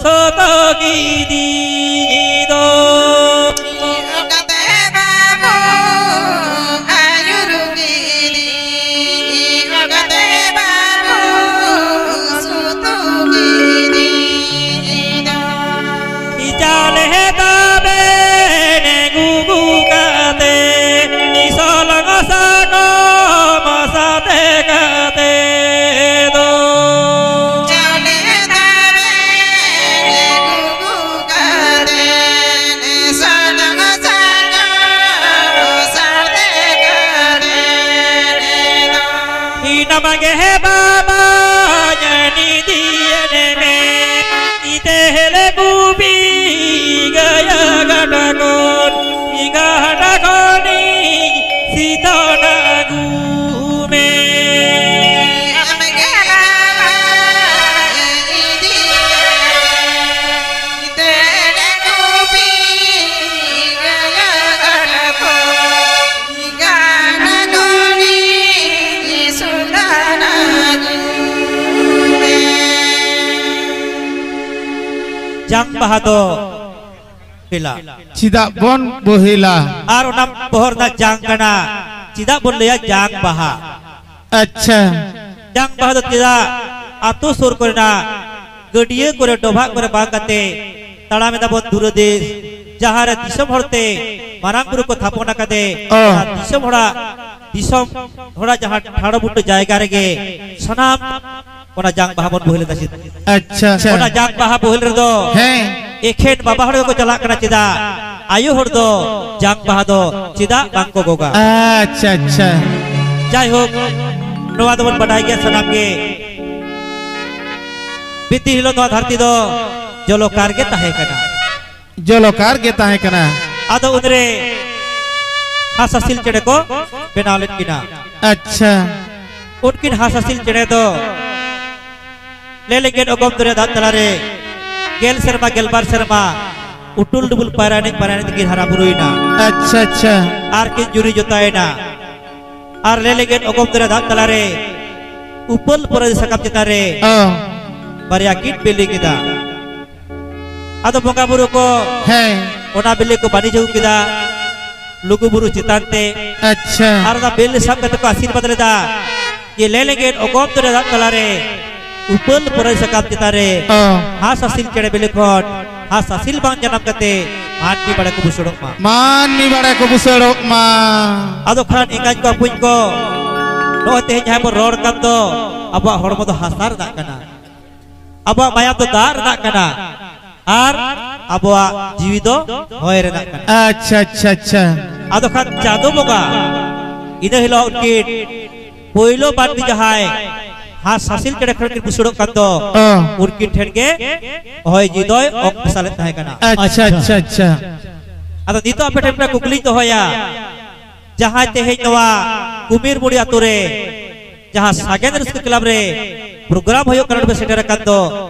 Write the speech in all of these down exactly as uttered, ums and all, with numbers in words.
ᱥᱚᱛᱚ ᱜᱤᱫᱤ ᱫᱚ᱾ ᱚᱠᱟᱛᱮ ᱵᱟᱵᱩ ᱟᱹᱭᱩᱨ ᱜᱤᱫᱤ, ᱚᱠᱟᱛᱮ ᱵᱟᱵᱩ ᱥᱚᱛᱚ ᱜᱤᱫᱤ ᱫᱚ᱾ ᱪᱟᱞᱮ ᱛᱟᱵᱮᱱ ᱜᱩᱜᱩ ᱠᱟᱛᱮ, ᱥᱚᱞᱚᱝ ᱥᱟᱠᱚᱢ ᱥᱟᱛᱮ ᱠᱟᱛᱮ ᱫᱚ᱾ ᱪᱟᱞᱮ ᱛᱟᱵᱮᱱ ᱜᱩᱜᱩ ᱠᱟᱛᱮ, ᱥᱚᱞᱚᱝ ᱥᱟᱠᱚᱢ ᱥᱟᱛᱮ ᱠᱟᱛᱮ ᱫᱚ᱾ ᱤᱱᱟᱢ ᱜᱮ ᱵᱟᱵᱟ ᱧᱮᱞ ᱤᱫᱤᱭᱮᱱ ᱢᱮ, ᱤᱛᱮ ᱦᱮᱞᱮ ᱜᱩᱵᱤ ᱜᱟᱭᱟ ᱜᱟᱰᱟ ᱠᱚᱱ, ᱤ ᱜᱟᱰᱟ ᱠᱚᱱᱤ ᱥᱤᱛᱚᱱ ᱟᱹᱜᱩ ᱢᱮ᱾ ᱟᱢ ᱜᱮ ᱵᱟᱵᱟ ᱧᱮᱞ ᱤᱫᱤᱭᱮᱱ ᱢᱮ, ᱤᱛᱮ ᱦᱮᱞᱮ ᱜᱩᱵᱤ ᱜᱟᱭᱟ ᱜᱟᱰᱟ ᱠᱚᱱ᱾ ᱡᱟᱝ ᱵᱟᱦᱟ ᱫᱚ ᱵᱚᱦᱮᱞᱟ᱾ ᱪᱮᱫᱟᱜ ᱵᱚᱱ ᱵᱚᱦᱮᱞᱟ? ᱟᱨ ᱚᱱᱟ ᱵᱚᱦᱚᱜ ᱨᱮᱱᱟᱜ ᱡᱟᱝ ᱠᱟᱱᱟ, ᱪᱮᱫᱟᱜ ᱵᱚᱱ ᱞᱟᱹᱭᱟ ᱡᱟᱝ ᱵᱟᱦᱟ? ᱟᱪᱪᱷᱟ᱾ ᱡᱟᱝ ᱵᱟᱦᱟ ᱫᱚ ᱪᱮᱫᱟᱜ ᱟᱛᱳ ᱥᱩᱨ ᱠᱚᱨᱮᱱᱟᱜ ᱜᱟᱹᱰᱭᱟᱹ ᱠᱚᱨᱮ, ᱰᱚᱵᱷᱟᱜ ᱠᱚᱨᱮ ᱵᱟᱝ ᱠᱟᱛᱮ ᱛᱟᱲᱟᱢ ᱮᱫᱟ ᱵᱚᱱ ᱫᱩᱨᱚ ᱫᱮᱥ, ᱡᱟᱦᱟᱸ ᱨᱮ ᱫᱤᱥᱚᱢ ᱦᱚᱲᱛᱮ ᱢᱟᱨᱟᱝ ᱵᱩᱨᱩ ᱠᱚ ᱛᱷᱟᱯᱚᱱ ᱟᱠᱟᱫᱮ, ᱚ᱾ ᱚᱱᱟ ᱫᱤᱥᱚᱢ ᱦᱚᱲᱟᱜ, ᱫᱤᱥᱚᱢ ᱦᱚᱲᱟᱜ ᱡᱟᱦᱟᱸ ᱴᱷᱟᱲᱚ ᱵᱩᱴᱟᱹ ᱡᱟᱭᱜᱟ ᱨᱮᱜᱮ ᱥᱟᱱᱟᱢ ᱚᱱᱟ ᱡᱟᱝ ᱵᱟᱦᱟ ᱵᱚᱱ ᱵᱚᱦᱮᱞ ᱮᱫᱟ᱾ ᱪᱮᱫ? ᱟᱪᱪᱷᱟ, ᱟᱪᱪᱷᱟ᱾ ᱚᱱᱟ ᱡᱟᱝ ᱵᱟᱦᱟ ᱵᱚᱦᱮᱞ ᱨᱮᱫᱚ ᱦᱮᱸ᱾ ᱮᱠᱷᱮᱱ ᱵᱟᱵᱟ ᱦᱚᱲ ᱜᱮᱠᱚ ᱪᱟᱞᱟᱜ ᱠᱟᱱᱟ᱾ ᱪᱮᱫᱟᱜ? ᱟᱭᱳ ᱦᱚᱲ ᱫᱚ ᱡᱟᱝ ᱵᱟᱦᱟ ᱫᱚ ᱪᱮᱫᱟᱜ ᱵᱟᱝ ᱠᱚ ᱜᱚᱜᱟ? ᱟᱪᱪᱷᱟ, ᱟᱪᱪᱷᱟ᱾ ᱡᱟᱭᱦᱳᱠ, ᱱᱚᱣᱟ ᱫᱚᱵᱚᱱ ᱵᱟᱰᱟᱭ ᱜᱮᱭᱟ ᱥᱟᱱᱟᱢ ᱜᱮ, ᱵᱤᱛᱤ ᱦᱤᱞᱳᱜ ᱱᱚᱣᱟ ᱫᱷᱟᱹᱨᱛᱤ ᱫᱚ ᱡᱚᱞᱚᱠᱟᱨ ᱜᱮ ᱛᱟᱦᱮᱸ ᱠᱟᱱᱟ᱾ ᱡᱚᱞᱚᱠᱟᱨ ᱜᱮ ᱛᱟᱦᱮᱸ ᱠᱟᱱᱟ᱾ ᱟᱫᱚ ᱩᱱᱨᱮ ᱦᱟᱸᱥ ᱦᱟᱸᱥᱤᱞ ᱪᱮᱬᱮ ᱠᱚ ᱵᱮᱱᱟᱣ ᱞᱮᱫ ᱠᱤᱱᱟ᱾ ᱟᱪᱪᱷᱟ᱾ ᱩᱱᱠᱤᱱ ᱦᱟᱸᱥ ᱦᱟᱸᱥᱤᱞ ᱪᱮᱬᱮ ᱫᱚ ᱞᱮ ᱞᱮᱸᱜᱮᱫ ᱚᱜᱚᱢ ᱫᱚᱨᱭᱟ ᱫᱟᱜ ᱛᱟᱞᱟᱨᱮ ᱜᱮᱞ ᱥᱮᱨᱢᱟ, ᱜᱮᱞᱵᱟᱨ ᱥᱮᱨᱢᱟ ᱩᱴᱩᱞ ᱰᱩᱵᱩᱞ ᱯᱟᱭᱨᱟ ᱮᱱᱮᱡ, ᱯᱟᱭᱨᱟ ᱮᱱᱮᱡ ᱛᱮᱠᱤᱱ ᱦᱟᱨᱟ ᱵᱩᱨᱩᱭᱮᱱᱟ᱾ ᱟᱪᱪᱷᱟ, ᱟᱪᱪᱷᱟ᱾ ᱟᱨ ᱠᱤᱱ ᱡᱩᱨᱤ ᱡᱚᱛᱟᱭᱮᱱᱟ᱾ ᱟᱨ ᱞᱮ ᱞᱮᱸᱜᱮᱫ ᱚᱜᱚᱢ ᱫᱚᱨᱭᱟ ᱫᱟᱜ ᱛᱟᱞᱟᱨᱮ ᱩᱯᱟᱹᱞ ᱯᱚᱨᱟᱡᱤ ᱥᱟᱠᱟᱢ ᱪᱮᱛᱟᱱ ᱨᱮ ᱚ᱾ ᱵᱟᱨᱭᱟ ᱠᱤᱱ ᱵᱤᱞᱤ ᱠᱮᱫᱟ᱾ ᱟᱫᱚ ᱵᱚᱸᱜᱟ ᱵᱩᱨᱩ ᱠᱚ ᱦᱮᱸ᱾ ᱚᱱᱟ ᱵᱤᱞᱤ ᱠᱚ ᱵᱟᱹᱱᱤᱡ ᱟᱹᱜᱩ ᱠᱮᱫᱟ ᱞᱩᱜᱩ ᱵᱩᱨᱩ ᱪᱮᱛᱟᱱ ᱛᱮ᱾ ᱟᱪᱪᱷᱟ᱾ ᱟᱨ ᱚᱱᱟ ᱵᱤᱞᱤ ᱥᱟᱵ ᱠᱟᱛᱮ ᱠᱚ ᱟᱥᱤᱨᱵᱟᱫ ᱞᱮᱫᱟ ᱡᱮ ᱞᱮ ᱞᱮᱸᱜᱮᱫ ᱚᱜᱚᱢ ᱫᱚᱨᱭᱟ ᱫᱟᱜ ᱛᱟᱞᱟᱨᱮ ᱩᱯᱟᱹᱞ ᱯᱚᱨᱚᱭ ᱥᱟᱠᱟᱢ ᱪᱮᱛᱟᱱ ᱨᱮ ᱚ᱾ ᱦᱟᱸᱥ ᱦᱟᱹᱥᱤᱞ ᱪᱮᱬᱮ ᱵᱤᱞᱤ ᱠᱷᱚᱱ ᱦᱟᱸᱥ ᱦᱟᱹᱥᱤᱞ ᱵᱟᱝ ᱡᱟᱱᱟᱢ ᱠᱟᱛᱮ ᱢᱟᱹᱱᱢᱤ ᱵᱟᱲᱮ ᱠᱚ ᱵᱩᱥᱟᱹᱲᱚᱜ ᱢᱟ᱾ ᱢᱟᱹᱱᱢᱤ ᱵᱟᱲᱮ ᱠᱚ ᱵᱩᱥᱟᱹᱲᱚᱜ ᱢᱟ᱾ ᱟᱫᱚ ᱠᱷᱟᱱ ᱮᱸᱜᱟᱧ ᱠᱚ ᱟᱹᱯᱩᱧ ᱠᱚ, ᱱᱚᱜᱼᱚᱭ ᱛᱮᱦᱮᱧ ᱡᱟᱦᱟᱸ ᱵᱚᱱ ᱨᱚᱲ ᱠᱟᱱ ᱫᱚ, ᱟᱵᱚᱣᱟᱜ ᱦᱚᱲᱢᱚ ᱫᱚ ᱦᱟᱥᱟ ᱨᱮᱱᱟᱜ ᱠᱟᱱᱟ, ᱟᱵᱚᱣᱟᱜ ᱢᱟᱭᱟᱢ ᱫᱚ ᱫᱟᱜ ᱨᱮᱱᱟᱜ ᱠᱟᱱᱟ, ᱟᱨ ᱟᱵᱚᱣᱟᱜ ᱡᱤᱣᱤ ᱫᱚ ᱦᱚᱭ ᱨᱮᱱᱟᱜ ᱠᱟᱱᱟ᱾ ᱟᱪᱪᱷᱟ, ᱟᱪᱪᱷᱟ, ᱟᱪᱪᱷᱟ᱾ ᱟᱫᱚ ᱠᱷᱟᱱ ᱪᱟᱸᱫᱚ ᱵᱚᱸᱜᱟ ᱤᱱᱟᱹ ᱦᱤᱞᱳᱜ ᱩᱱᱠᱤᱱ ᱯᱳᱭᱞᱳ ᱢᱟᱹᱱᱢᱤ ᱡᱟᱦᱟᱸᱭ ᱦᱟᱸᱥ ᱦᱟᱹᱥᱤᱞ ᱪᱮᱬᱮ ᱠᱷᱚᱱ ᱠᱤᱱ ᱵᱩᱥᱟᱹᱲᱚᱜ ᱠᱟᱱ ᱫᱚ, ᱚ᱾ ᱩᱱᱠᱤᱱ ᱴᱷᱮᱱ ᱜᱮ ᱦᱚᱭ ᱡᱤᱣᱤ ᱫᱚᱭ ᱚᱠ ᱢᱮᱥᱟᱞᱮᱫ ᱛᱟᱦᱮᱸ ᱠᱟᱱᱟ᱾ ᱟᱪᱪᱷᱟ, ᱟᱪᱪᱷᱟ, ᱟᱪᱪᱷᱟ᱾ ᱟᱫᱚ ᱱᱤᱛᱚᱜ ᱟᱯᱮ ᱴᱷᱮᱱ ᱢᱤᱫᱴᱟᱝ ᱠᱩᱠᱞᱤᱧ ᱫᱚᱦᱚᱭᱟ, ᱡᱟᱦᱟᱸᱭ ᱛᱮᱦᱮᱧ ᱱᱚᱣᱟ ᱠᱩᱢᱤᱨ ᱢᱩᱲᱤ ᱟᱛᱳ ᱨᱮ ᱡᱟᱦᱟᱸ ᱥᱟᱜᱮᱱ ᱨᱟᱹᱥᱠᱟᱹ ᱠᱞᱟᱵᱽ ᱨᱮ ᱯᱨᱳᱜᱨᱟᱢ ᱦᱩᱭᱩᱜ ᱠᱟᱱᱟ, ᱚᱸᱰᱮ ᱯᱮ ᱥᱮᱴᱮᱨ ᱟᱠᱟᱱ ᱫᱚ,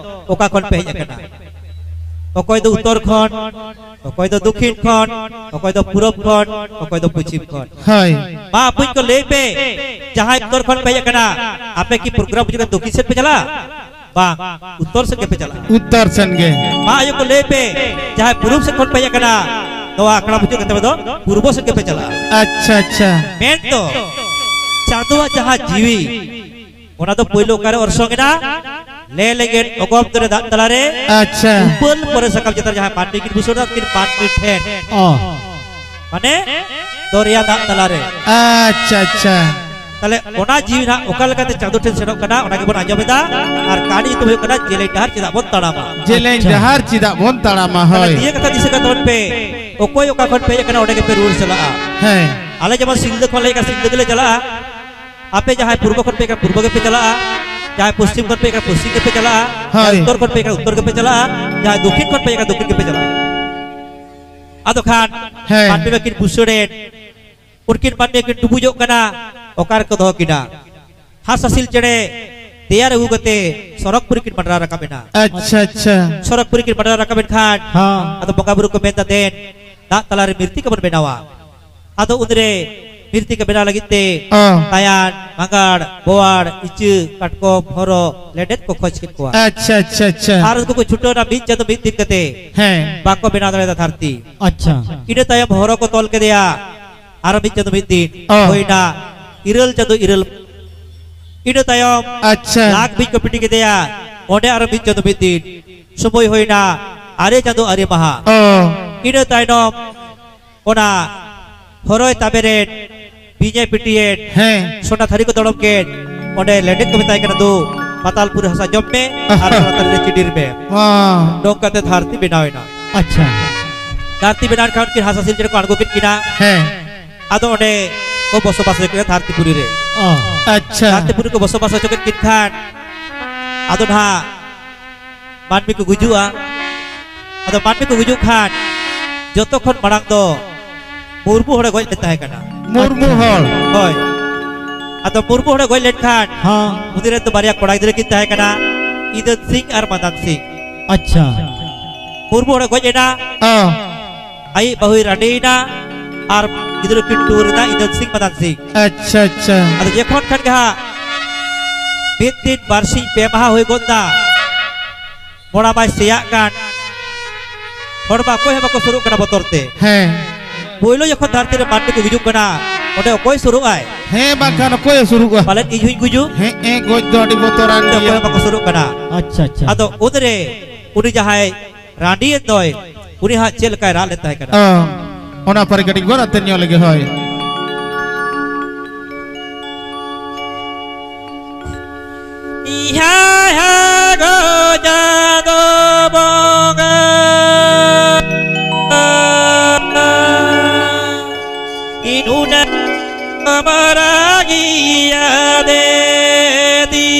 ᱚᱠᱟ ᱠᱷᱚᱱ ᱯᱮ ᱦᱮᱡ ᱟᱠᱟᱱᱟ? ᱚᱠᱚᱭ ᱫᱚ ᱩᱛᱛᱚᱨ ᱠᱷᱚᱱ, ᱚᱠᱚᱭ ᱫᱚ ᱫᱚᱠᱷᱤᱱ ᱠᱷᱚᱱ, ᱚᱠᱚᱭ ᱫᱚ ᱯᱩᱨᱩᱵ ᱠᱷᱚᱱ, ᱚᱠᱚᱭ ᱫᱚ ᱯᱚᱪᱷᱤᱢ ᱠᱷᱚᱱ᱾ ᱦᱳᱭ᱾ ᱢᱟ ᱟᱯᱮ ᱠᱚ ᱞᱟᱹᱭ ᱯᱮ, ᱡᱟᱦᱟᱸᱭ ᱩᱛᱛᱚᱨ ᱠᱷᱚᱱ ᱯᱮ ᱦᱮᱡ ᱟᱠᱟᱱᱟ, ᱟᱯᱮ ᱠᱤ ᱯᱨᱳᱜᱨᱟᱢ ᱵᱩᱡᱷᱟᱹᱣ ᱠᱟᱛᱮ ᱫᱚᱠᱷᱤᱱ ᱥᱮᱫ ᱯᱮ ᱪᱟᱞᱟᱜᱼᱟ? ᱵᱟᱝ, ᱩᱛᱛᱚᱨ ᱥᱮᱫ ᱜᱮᱯᱮ ᱪᱟᱞᱟᱜᱼᱟ᱾ ᱩᱛᱛᱚᱨ ᱥᱮᱱ ᱜᱮ᱾ ᱢᱟ ᱟᱭᱳ ᱠᱚ ᱞᱟᱹᱭ ᱯᱮ, ᱡᱟᱦᱟᱸᱭ ᱯᱩᱨᱩᱵ ᱥᱮᱫ ᱠᱷᱚᱱ ᱯᱮ ᱦᱮᱡ ᱟᱠᱟᱱᱟ, ᱱᱚᱣᱟ ᱟᱠᱷᱲᱟ ᱢᱩᱪᱟᱹᱫ ᱠᱟᱛᱮ ᱫᱚ ᱯᱩᱨᱵᱚ ᱥᱮᱫ ᱜᱮᱯᱮ ᱪᱟᱞᱟᱜᱼᱟ᱾ ᱟᱪᱪᱷᱟ, ᱟᱪᱪᱷᱟ᱾ ᱢᱮᱱ ᱫᱚ, ᱪᱟᱸᱫᱳᱣᱟᱜ ᱡᱟᱦᱟᱸ ᱡᱤᱣᱤ, ᱚᱱᱟ ᱫᱚ ᱯᱳᱭᱞᱳ ᱚᱠᱟᱨᱮ ᱚᱨᱥᱚᱝ ᱮᱱᱟ? ᱞᱮ ᱞᱮᱸᱜᱮᱫ ᱚᱜᱚᱢ ᱫᱚᱨᱮ ᱫᱟᱜ ᱛᱟᱞᱟᱨᱮ ᱟᱪᱪᱷᱟ᱾ ᱩᱯᱟᱹᱞ ᱯᱚᱨᱮ ᱥᱟᱠᱟᱢ ᱪᱮᱛᱟᱱ ᱨᱮ ᱡᱟᱦᱟᱸᱭ ᱢᱟᱹᱱᱢᱤ ᱠᱤᱱ ᱵᱩᱥᱟᱹᱲ ᱮᱱᱟ, ᱩᱱᱠᱤᱱ ᱢᱟᱹᱱᱢᱤ ᱴᱷᱮᱱ᱾ ᱚ᱾ ᱢᱟᱱᱮ ᱫᱚᱨᱭᱟ ᱫᱟᱜ ᱛᱟᱞᱟᱨᱮ᱾ ᱟᱪᱪᱷᱟ, ᱟᱪᱪᱷᱟ᱾ ᱛᱟᱦᱞᱮ ᱚᱱᱟ ᱡᱤᱣᱤ ᱱᱟᱜ ᱚᱠᱟ ᱞᱮᱠᱟᱛᱮ ᱪᱟᱸᱫᱳ ᱴᱷᱮᱱ ᱥᱮᱱᱚᱜ ᱠᱟᱱᱟ, ᱚᱱᱟ ᱜᱮᱵᱚᱱ ᱟᱸᱡᱚᱢ ᱮᱫᱟ᱾ ᱟᱨ ᱠᱟᱹᱦᱱᱤ ᱧᱩᱛᱩᱢ ᱦᱩᱭᱩᱜ ᱠᱟᱱᱟ ᱡᱮᱞᱮᱧ ᱰᱟᱦᱟᱨ ᱪᱮᱫᱟᱜ ᱵᱚᱱ ᱛᱟᱲᱟᱢᱟ᱾ ᱡᱮᱞᱮᱧ ᱟᱪᱪᱷᱟ᱾ ᱰᱟᱦᱟᱨ ᱪᱮᱫᱟᱜ ᱵᱚᱱ ᱛᱟᱲᱟᱢᱟ, ᱛᱟᱦᱞᱮ ᱦᱳᱭ᱾ ᱱᱤᱭᱟᱹ ᱠᱟᱛᱷᱟ ᱫᱤᱥᱟᱹ ᱠᱟᱜ ᱛᱟᱵᱚᱱ ᱯᱮ, ᱚᱠᱚᱭ ᱚᱠᱟ ᱠᱷᱚᱱ ᱯᱮ ᱦᱮᱡ ᱟᱠᱟᱱᱟ, ᱚᱸᱰᱮ ᱜᱮᱯᱮ ᱨᱩᱣᱟᱹᱲ ᱪᱟᱞᱟᱜᱼᱟ᱾ ᱦᱮᱸ᱾ ᱟᱞᱮ ᱡᱮᱢᱚᱱ ᱥᱤᱞᱫᱟᱹ ᱠᱷᱚᱱ ᱞᱮ ᱦᱮᱡ ᱟᱠᱟᱱᱟ, ᱥᱤᱞᱫᱟᱹ ᱜᱮᱞᱮ ᱪᱟᱞᱟᱜᱼᱟ᱾ ᱟᱯᱮ ᱡᱟᱦᱟᱸᱭ ᱯᱩᱨᱵᱚ ᱠᱷᱚᱱ ᱯᱮ ᱦᱮᱡ ᱟᱠᱟᱱᱟ, ᱯᱩᱨᱵᱚ ᱜᱮᱯᱮ ᱪᱟᱞᱟᱜᱼᱟ᱾ ᱡᱟᱦᱟᱸᱭ ᱯᱚᱥᱪᱤᱢ ᱠᱷᱚᱱ ᱯᱮ ᱦᱮᱡ ᱟᱠᱟᱱᱟ, ᱯᱚᱥᱪᱤᱢ ᱜᱮᱯᱮ ᱪᱟᱞᱟᱜᱼᱟ᱾ ᱦᱳᱭ᱾ ᱡᱟᱦᱟᱸᱭ ᱩᱛᱛᱚᱨ ᱠᱷᱚᱱ ᱯᱮ ᱦᱮᱡ ᱟᱠᱟᱱᱟ, ᱩᱛᱛᱚᱨ ᱜᱮᱯᱮ ᱪᱟᱞᱟᱜᱼᱟ᱾ ᱡᱟᱦᱟᱸᱭ ᱫᱚᱠᱷᱤᱱ ᱠᱷᱚᱱ ᱯᱮ ᱦᱮᱡ ᱟᱠᱟᱱᱟ, ᱫᱚᱠᱷᱤᱱ ᱜᱮᱯᱮ ᱪᱟᱞᱟᱜᱼᱟ᱾ ᱟᱫᱚ ᱠᱷᱟᱱ ᱦᱮᱸ᱾ ᱢᱟᱹᱱᱢᱤ ᱢᱟᱹᱠᱤᱱ ᱵᱩᱥᱟᱹᱲᱮᱱ, ᱩᱱᱠᱤᱱ ᱢᱟᱹᱱᱢᱤ ᱠᱤᱱ ᱰᱩᱵᱩᱡᱚᱜ ᱠᱟᱱᱟ, ᱚᱠᱟ ᱨᱮᱠᱚ ᱫᱚᱦᱚ ᱠᱤᱱᱟ? ᱦᱟᱸᱥ ᱦᱟᱹᱥᱤᱞ ᱪᱮᱬᱮ ᱛᱮᱭᱟᱨ ᱟᱹᱜᱩ ᱠᱟᱛᱮ ᱥᱚᱨᱚᱜᱽᱯᱩᱨᱤ ᱠᱤᱱ ᱢᱟᱰᱨᱟᱣ ᱨᱟᱠᱟᱵ ᱮᱱᱟ᱾ ᱟᱪᱪᱷᱟ, ᱟᱪᱪᱷᱟ᱾ ᱥᱚᱨᱚᱜᱽᱯᱩᱨᱤ ᱠᱤᱱ ᱢᱟᱰᱨᱟᱣ ᱨᱟᱠᱟᱵ ᱮᱱ ᱠᱷᱟᱱ, ᱦᱮᱸ᱾ ᱟᱫᱚ ᱵᱚᱸᱜᱟ ᱵᱩᱨᱩ ᱠᱚ ᱢᱮᱱᱫᱟ, "ᱫᱮᱱ, ᱫᱟᱜ ᱛᱟᱞᱟᱨᱮ ᱢᱤᱨᱛᱤᱠᱟ ᱵᱚᱱ ᱵᱮᱱᱟᱣᱟ᱾" ᱟᱫᱚ ᱩᱱᱨᱮ ᱵᱤᱨᱛᱤ ᱠᱚ ᱵᱮᱱᱟᱣ ᱞᱟᱹᱜᱤᱫ ᱛᱮ ᱚ᱾ ᱛᱟᱭᱟᱱ, ᱢᱟᱸᱜᱟᱲ, ᱵᱳᱣᱟᱲ, ᱤᱪᱟᱹ, ᱠᱟᱴᱠᱚᱢ, ᱦᱚᱨᱚ, ᱞᱮᱸᱰᱮᱫ ᱠᱚ ᱠᱷᱚᱡᱽ ᱠᱮᱫ ᱠᱚᱣᱟ᱾ ᱟᱪᱪᱷᱟ, ᱟᱪᱪᱷᱟ, ᱟᱪᱪᱷᱟ᱾ ᱟᱨ ᱩᱱᱠᱩ ᱠᱚ ᱪᱷᱩᱴᱟᱹᱣ ᱮᱱᱟ ᱢᱤᱫ ᱪᱟᱸᱫᱚ ᱢᱤᱫ ᱫᱤᱱ ᱠᱟᱛᱮ ᱦᱮᱸ᱾ ᱵᱟᱠᱚ ᱵᱮᱱᱟᱣ ᱫᱟᱲᱮᱭᱟᱫᱟ ᱫᱷᱟᱹᱨᱛᱤ᱾ ᱟᱪᱪᱷᱟ᱾ ᱤᱱᱟᱹ ᱛᱟᱭᱚᱢ ᱦᱚᱨᱚ ᱠᱚ ᱛᱚᱞ ᱠᱮᱫᱮᱭᱟ, ᱟᱨ ᱢᱤᱫ ᱪᱟᱸᱫᱚ ᱢᱤᱫ ᱫᱤᱱ ᱚ᱾ ᱦᱩᱭᱱᱟ ᱤᱨᱟᱹᱞ ᱪᱟᱸᱫᱚ ᱤᱨᱟᱹᱞ᱾ ᱤᱱᱟᱹ ᱛᱟᱭᱚᱢ ᱟᱪᱪᱷᱟ᱾ ᱞᱟᱠ ᱵᱤᱧ ᱠᱚ ᱯᱤᱴᱤ ᱠᱮᱫᱮᱭᱟ, ᱚᱸᱰᱮ ᱟᱨ ᱢᱤᱫ ᱪᱟᱸᱫᱚ ᱢᱤᱫ ᱫᱤᱱ᱾ ᱥᱚᱢᱚᱭ ᱦᱩᱭᱱᱟ ᱟᱨᱮ ᱪᱟᱸᱫᱚ ᱟᱨᱮ ᱢᱟᱦᱟ᱾ ᱚ᱾ ᱤᱱᱟᱹ ᱛᱟᱭᱱᱚᱢ ᱚᱱᱟ ᱦᱚᱨᱚᱭ ᱛᱟᱵᱮᱨᱮᱫ, ᱵᱤᱧᱮ ᱯᱤᱴᱤᱭᱮᱫ, ᱦᱮᱸ᱾ ᱥᱚᱱᱟ ᱛᱷᱟᱹᱨᱤ ᱠᱚ ᱫᱚᱲᱚᱢ ᱠᱮᱫ, ᱚᱸᱰᱮ ᱞᱮᱸᱰᱮᱫ ᱠᱚ ᱢᱮᱛᱟᱭ ᱠᱟᱱᱟ, "ᱫᱩ, ᱯᱟᱛᱟᱞᱯᱩᱨᱤ ᱦᱟᱥᱟ ᱡᱚᱢ ᱢᱮ ᱟᱨ ᱚᱱᱟ ᱛᱷᱟᱹᱨᱤ ᱨᱮ ᱪᱤᱰᱤᱨ ᱢᱮ᱾" ᱦᱮᱸ᱾ ᱱᱚᱝᱠᱟᱛᱮ ᱫᱷᱟᱹᱨᱛᱤ ᱵᱮᱱᱟᱣ ᱮᱱᱟ᱾ ᱟᱪᱪᱷᱟ᱾ ᱫᱷᱟᱹᱨᱛᱤ ᱵᱮᱱᱟᱣ ᱮᱱ ᱠᱷᱟᱱ ᱩᱱᱠᱤᱱ ᱦᱟᱸᱥ ᱦᱟᱸᱥᱤᱞ ᱪᱮᱬᱮ ᱠᱚ ᱟᱬᱜᱚ ᱠᱮᱫ ᱠᱤᱱᱟ᱾ ᱦᱮᱸ᱾ ᱟᱫᱚ ᱚᱸᱰᱮ ᱠᱚ ᱵᱚᱥᱚᱵᱟᱥ ᱦᱚᱪᱚ ᱠᱮᱫᱟ ᱫᱷᱟᱹᱨᱛᱤᱯᱩᱨᱤ ᱨᱮ᱾ ᱚ᱾ ᱟᱪᱪᱷᱟ᱾ ᱫᱷᱟᱹᱨᱛᱤᱯᱩᱨᱤ ᱠᱚ ᱵᱚᱥᱚᱵᱟᱥ ᱦᱚᱪᱚ ᱠᱮᱫ ᱠᱤᱱ ᱠᱷᱟᱱ, ᱟᱫᱚ ᱱᱟᱦᱟᱜ ᱢᱟᱹᱱᱢᱤ ᱠᱚ ᱜᱩᱡᱩᱜᱼᱟ᱾ ᱟᱫᱚ ᱢᱟᱹᱱᱢᱤ ᱠᱚ ᱜᱩᱡᱩᱜ ᱠᱷᱟᱱ ᱡᱚᱛᱚ ᱠᱷᱚᱱ ᱢᱟᱲᱟᱝ ᱫᱚ ᱢᱩᱨᱢᱩ ᱦᱚᱲᱮ ᱜᱚᱡ ᱞᱮᱱ ᱛᱟᱦᱮᱸ ᱠᱟᱱᱟ᱾ ᱢᱩᱨᱢᱩ ᱦᱚᱲ? ᱦᱳᱭ᱾ ᱟᱫᱚ ᱢᱩᱨᱢᱩ ᱦᱚᱲᱮ ᱜᱚᱡ ᱞᱮᱱᱠᱷᱟᱱ ᱦᱮᱸ᱾ ᱩᱱᱤ ᱨᱮᱱ ᱫᱚ ᱵᱟᱨᱭᱟ ᱠᱚᱲᱟ ᱜᱤᱫᱽᱨᱟᱹ ᱠᱤᱱ ᱛᱟᱦᱮᱸ ᱠᱟᱱᱟ, ᱤᱫᱟᱹᱱ ᱥᱤᱝ ᱟᱨ ᱢᱟᱫᱟᱱ ᱥᱤᱝ᱾ ᱟᱪᱪᱷᱟ᱾ ᱢᱩᱨᱢᱩ ᱦᱚᱲᱮ ᱜᱚᱡ ᱮᱱᱟ, ᱦᱮᱸ᱾ ᱟᱡᱤᱡ ᱵᱟᱹᱦᱩᱭ ᱨᱟᱺᱰᱤᱭᱮᱱᱟ ᱟᱨ ᱜᱤᱫᱽᱨᱟᱹ ᱠᱤᱱ ᱴᱩᱣᱟᱹᱨ ᱮᱱᱟ, ᱤᱫᱟᱹᱱ ᱥᱤᱝ ᱢᱟᱫᱟᱱ ᱥᱤᱝ᱾ ᱟᱪᱪᱷᱟ, ᱟᱪᱪᱷᱟ᱾ ᱟᱫᱚ ᱡᱚᱠᱷᱚᱱ ᱠᱷᱟᱱ ᱜᱮ ᱦᱟᱸᱜ ᱢᱤᱫ ᱫᱤᱱ ᱵᱟᱨᱥᱤᱧ ᱯᱮ ᱢᱟᱦᱟ ᱦᱩᱭ ᱜᱚᱫ ᱮᱱᱟ, ᱢᱚᱲᱟ ᱢᱟᱭ ᱥᱮᱭᱟᱜ ᱠᱟᱱ, ᱦᱚᱲ ᱢᱟ ᱚᱠᱚᱭ ᱦᱚᱸ ᱵᱟᱠᱚ ᱥᱩᱨᱩᱜ ᱠᱟᱱᱟ ᱵᱚᱛᱚᱨ ᱛᱮ᱾ ᱦᱮᱸ᱾ ᱯᱳᱭᱞᱳ ᱡᱚᱠᱷᱚᱱ ᱫᱷᱟᱹᱨᱛᱤ ᱨᱮ ᱢᱟᱹᱱᱢᱤ ᱠᱚ ᱜᱩᱡᱩᱜ ᱠᱟᱱᱟ, ᱚᱸᱰᱮ ᱚᱠᱚᱭ ᱥᱩᱨᱩᱜ ᱟᱭ? ᱦᱮᱸ, ᱵᱟᱝᱠᱷᱟᱱ ᱚᱠᱚᱭᱮ ᱥᱩᱨᱩᱜᱼᱟ? ᱯᱟᱞᱮᱱ ᱤᱧ ᱦᱚᱸᱧ ᱜᱩᱡᱩᱜ᱾ ᱦᱮᱸ, ᱮ, ᱜᱚᱡ ᱫᱚ ᱟᱹᱰᱤ ᱵᱚᱛᱚᱨᱟᱱ ᱚᱸᱰᱮ ᱜᱮᱭᱟ᱾ ᱚᱠᱚᱭ ᱦᱚᱸ ᱵᱟᱠᱚ ᱥᱩᱨᱩᱜ ᱠᱟᱱᱟ᱾ ᱟᱪᱪᱷᱟ, ᱟᱪᱪᱷᱟ᱾ ᱟᱫᱚ ᱩᱱᱨᱮ ᱩᱱᱤ ᱡᱟᱦᱟᱸᱭ ᱨᱟᱺᱰᱤᱭᱮᱱ ᱫᱚᱭ, ᱩᱱᱤ ᱦᱟᱸᱜ ᱪᱮᱫ ᱞᱮᱠᱟᱭ ᱨᱟᱜ ᱞᱮᱫ ᱛᱟᱦᱮᱸ ᱠᱟᱱᱟ? ᱚ, ᱚᱱᱟ ᱯᱟᱹᱨᱤ ᱠᱟᱹᱴᱤᱡ ᱵᱚᱱ ᱟᱛᱮ ᱧᱚᱜ ᱞᱮᱜᱮ, ᱦᱳᱭ᱾ ᱤᱦᱟ ᱦᱟ ᱜᱚᱡᱟ ᱫᱚ ᱵᱚᱸᱜᱟ᱾ ᱤᱱᱩᱱᱟ ᱢᱟᱨᱟᱜᱤᱭᱟ ᱫᱮᱫᱤ᱾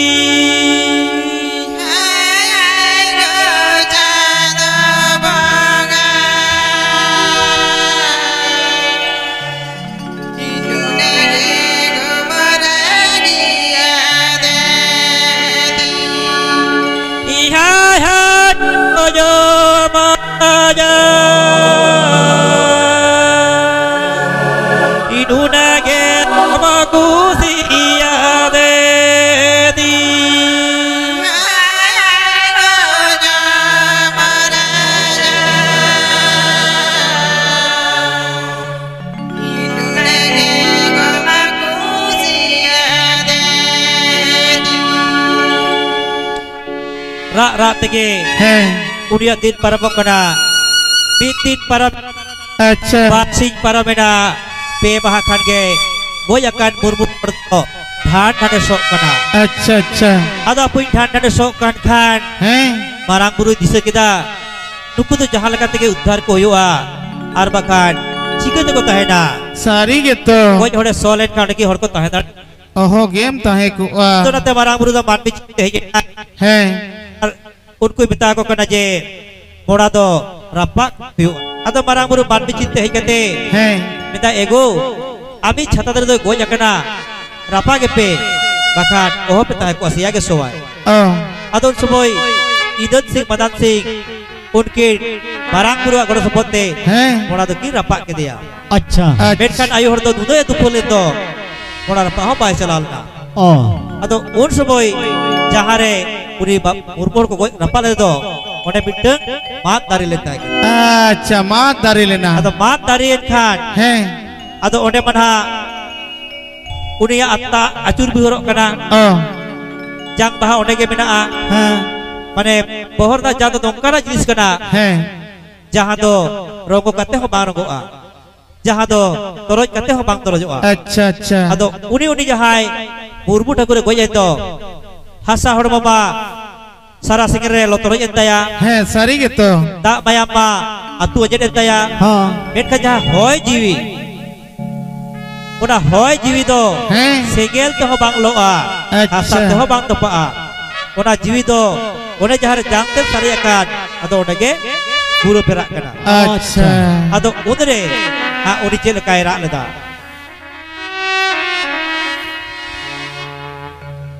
ᱨᱟᱜ ᱨᱟᱜ ᱛᱮᱜᱮ ᱦᱮᱸ᱾ ᱩᱱᱤᱭᱟᱜ ᱫᱤᱱ ᱯᱟᱨᱚᱢᱚᱜ ᱠᱟᱱᱟ᱾ ᱢᱤᱫ ᱫᱤᱱ ᱯᱟᱨᱚᱢ, ᱟᱪᱪᱷᱟ᱾ ᱵᱟᱨ ᱥᱤᱧ ᱯᱟᱨᱚᱢᱮᱱᱟ, ᱯᱮ ᱢᱟᱦᱟ ᱠᱷᱟᱱ ᱜᱮ ᱜᱚᱡ ᱟᱠᱟᱱ ᱢᱩᱨᱢᱩ ᱦᱚᱲ ᱫᱚ ᱰᱷᱟᱱ ᱰᱷᱟᱱᱮ ᱥᱚᱜ ᱠᱟᱱᱟ᱾ ᱟᱪᱪᱷᱟ, ᱟᱪᱪᱷᱟ᱾ ᱟᱫᱚ ᱟᱯᱩᱧ ᱰᱷᱟᱱ ᱰᱷᱟᱱᱮ ᱥᱚᱜ ᱠᱟᱱ ᱠᱷᱟᱱ ᱦᱮᱸ᱾ ᱢᱟᱨᱟᱝ ᱵᱩᱨᱩᱭ ᱫᱤᱥᱟᱹ ᱠᱮᱫᱟ, ᱱᱩᱠᱩ ᱫᱚ ᱡᱟᱦᱟᱸ ᱞᱮᱠᱟ ᱛᱮᱜᱮ ᱩᱫᱽᱫᱷᱟᱨ ᱠᱚ ᱦᱩᱭᱩᱜᱼᱟ, ᱟᱨ ᱵᱟᱠᱷᱟᱱ ᱪᱤᱠᱟᱹ ᱛᱮᱠᱚ ᱛᱟᱦᱮᱱᱟ? ᱥᱟᱹᱨᱤ ᱜᱮᱛᱚ᱾ ᱜᱚᱡ ᱦᱚᱲᱮ ᱥᱚ ᱞᱮᱱᱠᱷᱟᱱ ᱚᱸᱰᱮ ᱠᱤ ᱦᱚᱲ ᱠᱚ ᱛᱟᱦᱮᱸ ᱫᱟᱲᱮᱭᱟᱜᱼᱟ? ᱚᱦᱚ ᱜᱮᱢ ᱛᱟᱦᱮᱸ ᱠᱚᱜᱼᱟ᱾ ᱟᱫᱚ ᱚᱱᱟᱛᱮ ᱢᱟᱨᱟᱝ ᱵᱩᱨᱩ ᱫᱚ ᱢᱟᱹᱱᱢᱤ ᱪᱤᱛ ᱛᱮ ᱦᱮᱡ ᱮᱱᱟᱭ᱾ ᱦᱮᱸ᱾ ᱟᱨ ᱩᱱᱠᱩᱭ ᱢᱮᱛᱟ ᱠᱚ ᱠᱟᱱᱟ ᱡᱮ, ᱢᱚᱲᱟ ᱫᱚ ᱨᱟᱯᱟᱜ ᱦᱩᱭᱩᱜᱼᱟ᱾ ᱟᱫᱚ ᱢᱟᱨᱟᱝ ᱵᱩᱨᱩ ᱢᱟᱹᱱᱢᱤ ᱪᱤᱛ ᱛᱮ ᱦᱮᱡ ᱠᱟᱛᱮ ᱦᱮᱸ᱾ ᱢᱮᱱᱫᱟ, "ᱮᱜᱳ, ᱟᱢᱤᱡ ᱪᱷᱟᱛᱟ ᱫᱟᱨᱮ ᱫᱚᱭ ᱜᱚᱡ ᱟᱠᱟᱱᱟ, ᱨᱟᱯᱟᱜ ᱜᱮᱯᱮ, ᱵᱟᱠᱷᱟᱱ ᱚᱦᱚ ᱯᱮ ᱛᱟᱦᱮᱸ ᱠᱚᱜᱼᱟ, ᱥᱮᱭᱟ ᱜᱮ ᱥᱚᱣᱟᱭ᱾" ᱚ᱾ ᱟᱫᱚ ᱩᱱ ᱥᱚᱢᱚᱭ ᱤᱫᱟᱹᱱ ᱥᱤᱝ ᱢᱟᱫᱟᱱ ᱥᱤᱝ ᱩᱱᱠᱤᱱ ᱢᱟᱨᱟᱝ ᱵᱩᱨᱩᱣᱟᱜ ᱜᱚᱲᱚ ᱥᱚᱯᱚᱦᱚᱫ ᱛᱮ ᱦᱮᱸ᱾ ᱢᱚᱲᱟ ᱫᱚᱠᱤᱱ ᱨᱟᱯᱟᱜ ᱠᱮᱫᱮᱭᱟ᱾ ᱟᱪᱪᱷᱟ᱾ ᱟᱪᱪᱷᱟ᱾ ᱢᱮᱱᱠᱷᱟᱱ ᱟᱭᱳ ᱦᱚᱲ ᱫᱚ ᱱᱩᱱᱟᱹᱜ ᱮ ᱫᱩᱠᱷᱟᱹ ᱞᱮᱱ ᱫᱚ, ᱢᱚᱲᱟ ᱨᱟᱯᱟᱜ ᱦᱚᱸ ᱵᱟᱭ ᱪᱟᱞᱟᱣ ᱞᱮᱱᱟ᱾ ᱚ᱾ ᱟᱫᱚ ᱩᱱ ᱥᱚᱢᱚᱭ ᱡᱟᱦᱟᱸ ᱨᱮ ᱩᱱᱤ ᱵᱟ-, ᱢᱩᱨᱢᱩ ᱦᱚᱲ ᱠᱚ ᱜᱚᱡ ᱨᱟᱯᱟᱜ ᱞᱮᱫᱮ ᱫᱚ, ᱚᱸᱰᱮ ᱢᱤᱫᱴᱟᱝ ᱢᱟᱫ ᱫᱟᱨᱮ ᱞᱮᱱ ᱛᱟᱭ ᱠᱟᱱᱟ᱾ ᱟᱪᱪᱷᱟ, ᱢᱟᱫ ᱫᱟᱨᱮ ᱞᱮᱱᱟ᱾ ᱟᱫᱚ ᱢᱟᱫ ᱫᱟᱨᱮᱭᱮᱱ ᱠᱷᱟᱱ, ᱦᱮᱸ᱾ ᱟᱫᱚ ᱚᱸᱰᱮ ᱢᱟ ᱱᱟᱦᱟᱜ ᱩᱱᱤᱭᱟᱜ ᱟᱛᱢᱟ ᱟᱹᱪᱩᱨ ᱵᱤᱦᱩᱨᱚᱜ ᱠᱟᱱᱟ᱾ ᱚ᱾ ᱡᱟᱝ ᱵᱟᱦᱟ ᱚᱸᱰᱮ ᱜᱮ ᱢᱮᱱᱟᱜᱼᱟ᱾ ᱦᱮᱸ᱾ ᱢᱟᱱᱮ, ᱵᱚᱦᱚᱜ ᱨᱮᱱᱟᱜ ᱡᱟᱝ ᱫᱚ ᱱᱚᱝᱠᱟᱱᱟᱜ ᱡᱤᱱᱤᱥ ᱠᱟᱱᱟ, ᱦᱮᱸ᱾ ᱡᱟᱦᱟᱸ ᱫᱚ ᱨᱚᱸᱜᱚ ᱠᱟᱛᱮ ᱦᱚᱸ ᱵᱟᱝ ᱨᱚᱸᱜᱚᱜᱼᱟ, ᱡᱟᱦᱟᱸ ᱫᱚ ᱛᱚᱨᱚᱡ ᱠᱟᱛᱮ ᱦᱚᱸ ᱵᱟᱝ ᱛᱚᱨᱚᱡᱚᱜᱼᱟ᱾ ᱟᱪᱪᱷᱟ, ᱟᱪᱪᱷᱟ᱾ ᱟᱫᱚ ᱩᱱᱤ, ᱩᱱᱤ ᱡᱟᱦᱟᱸᱭ ᱢᱩᱨᱢᱩ ᱴᱷᱟᱹᱠᱩᱨᱮ ᱜᱚᱡ ᱮᱱ ᱫᱚ, ᱦᱟᱥᱟ ᱦᱚᱲᱢᱚ ᱢᱟ ᱥᱟᱨᱟ ᱥᱮᱸᱜᱮᱞ ᱨᱮ ᱞᱚ ᱛᱚᱨᱚᱡ ᱮᱱ ᱛᱟᱭᱟ᱾ ᱦᱮᱸ, ᱥᱟᱹᱨᱤ ᱜᱮᱛᱚ᱾ ᱫᱟᱜ ᱢᱟᱭᱟᱢ ᱢᱟ ᱟᱹᱛᱩ ᱟᱸᱡᱮᱫ ᱮᱱ ᱛᱟᱭᱟ᱾ ᱦᱚᱸ᱾ ᱢᱮᱱᱠᱷᱟᱱ ᱡᱟᱦᱟᱸ ᱦᱚᱭ ᱡᱤᱣᱤ, ᱚᱱᱟ ᱦᱚᱭ ᱡᱤᱣᱤ ᱫᱚ ᱦᱮᱸ᱾ ᱥᱮᱸᱜᱮᱞ ᱛᱮᱦᱚᱸ ᱵᱟᱝ ᱞᱚᱜᱼᱟ, ᱟᱪᱪᱷᱟ᱾ ᱦᱟᱥᱟ ᱛᱮᱦᱚᱸ ᱵᱟᱝ ᱛᱚᱯᱟᱜᱼᱟ᱾ ᱚᱱᱟ ᱡᱤᱣᱤ ᱫᱚ ᱚᱱᱮ ᱡᱟᱦᱟᱸ ᱨᱮ ᱡᱟᱝ ᱛᱮ ᱥᱟᱨᱮᱡ ᱟᱠᱟᱱ, ᱟᱫᱚ ᱚᱸᱰᱮ ᱜᱮ ᱵᱩᱨᱟᱹ ᱯᱮᱨᱟᱜ ᱠᱟᱱᱟ᱾ ᱟᱪᱪᱷᱟ᱾ ᱟᱫᱚ ᱩᱱᱨᱮ ᱦᱟᱸᱜ ᱩᱱᱤ ᱪᱮᱫ ᱞᱮᱠᱟᱭ ᱨᱟᱜ ᱞᱮᱫᱟ?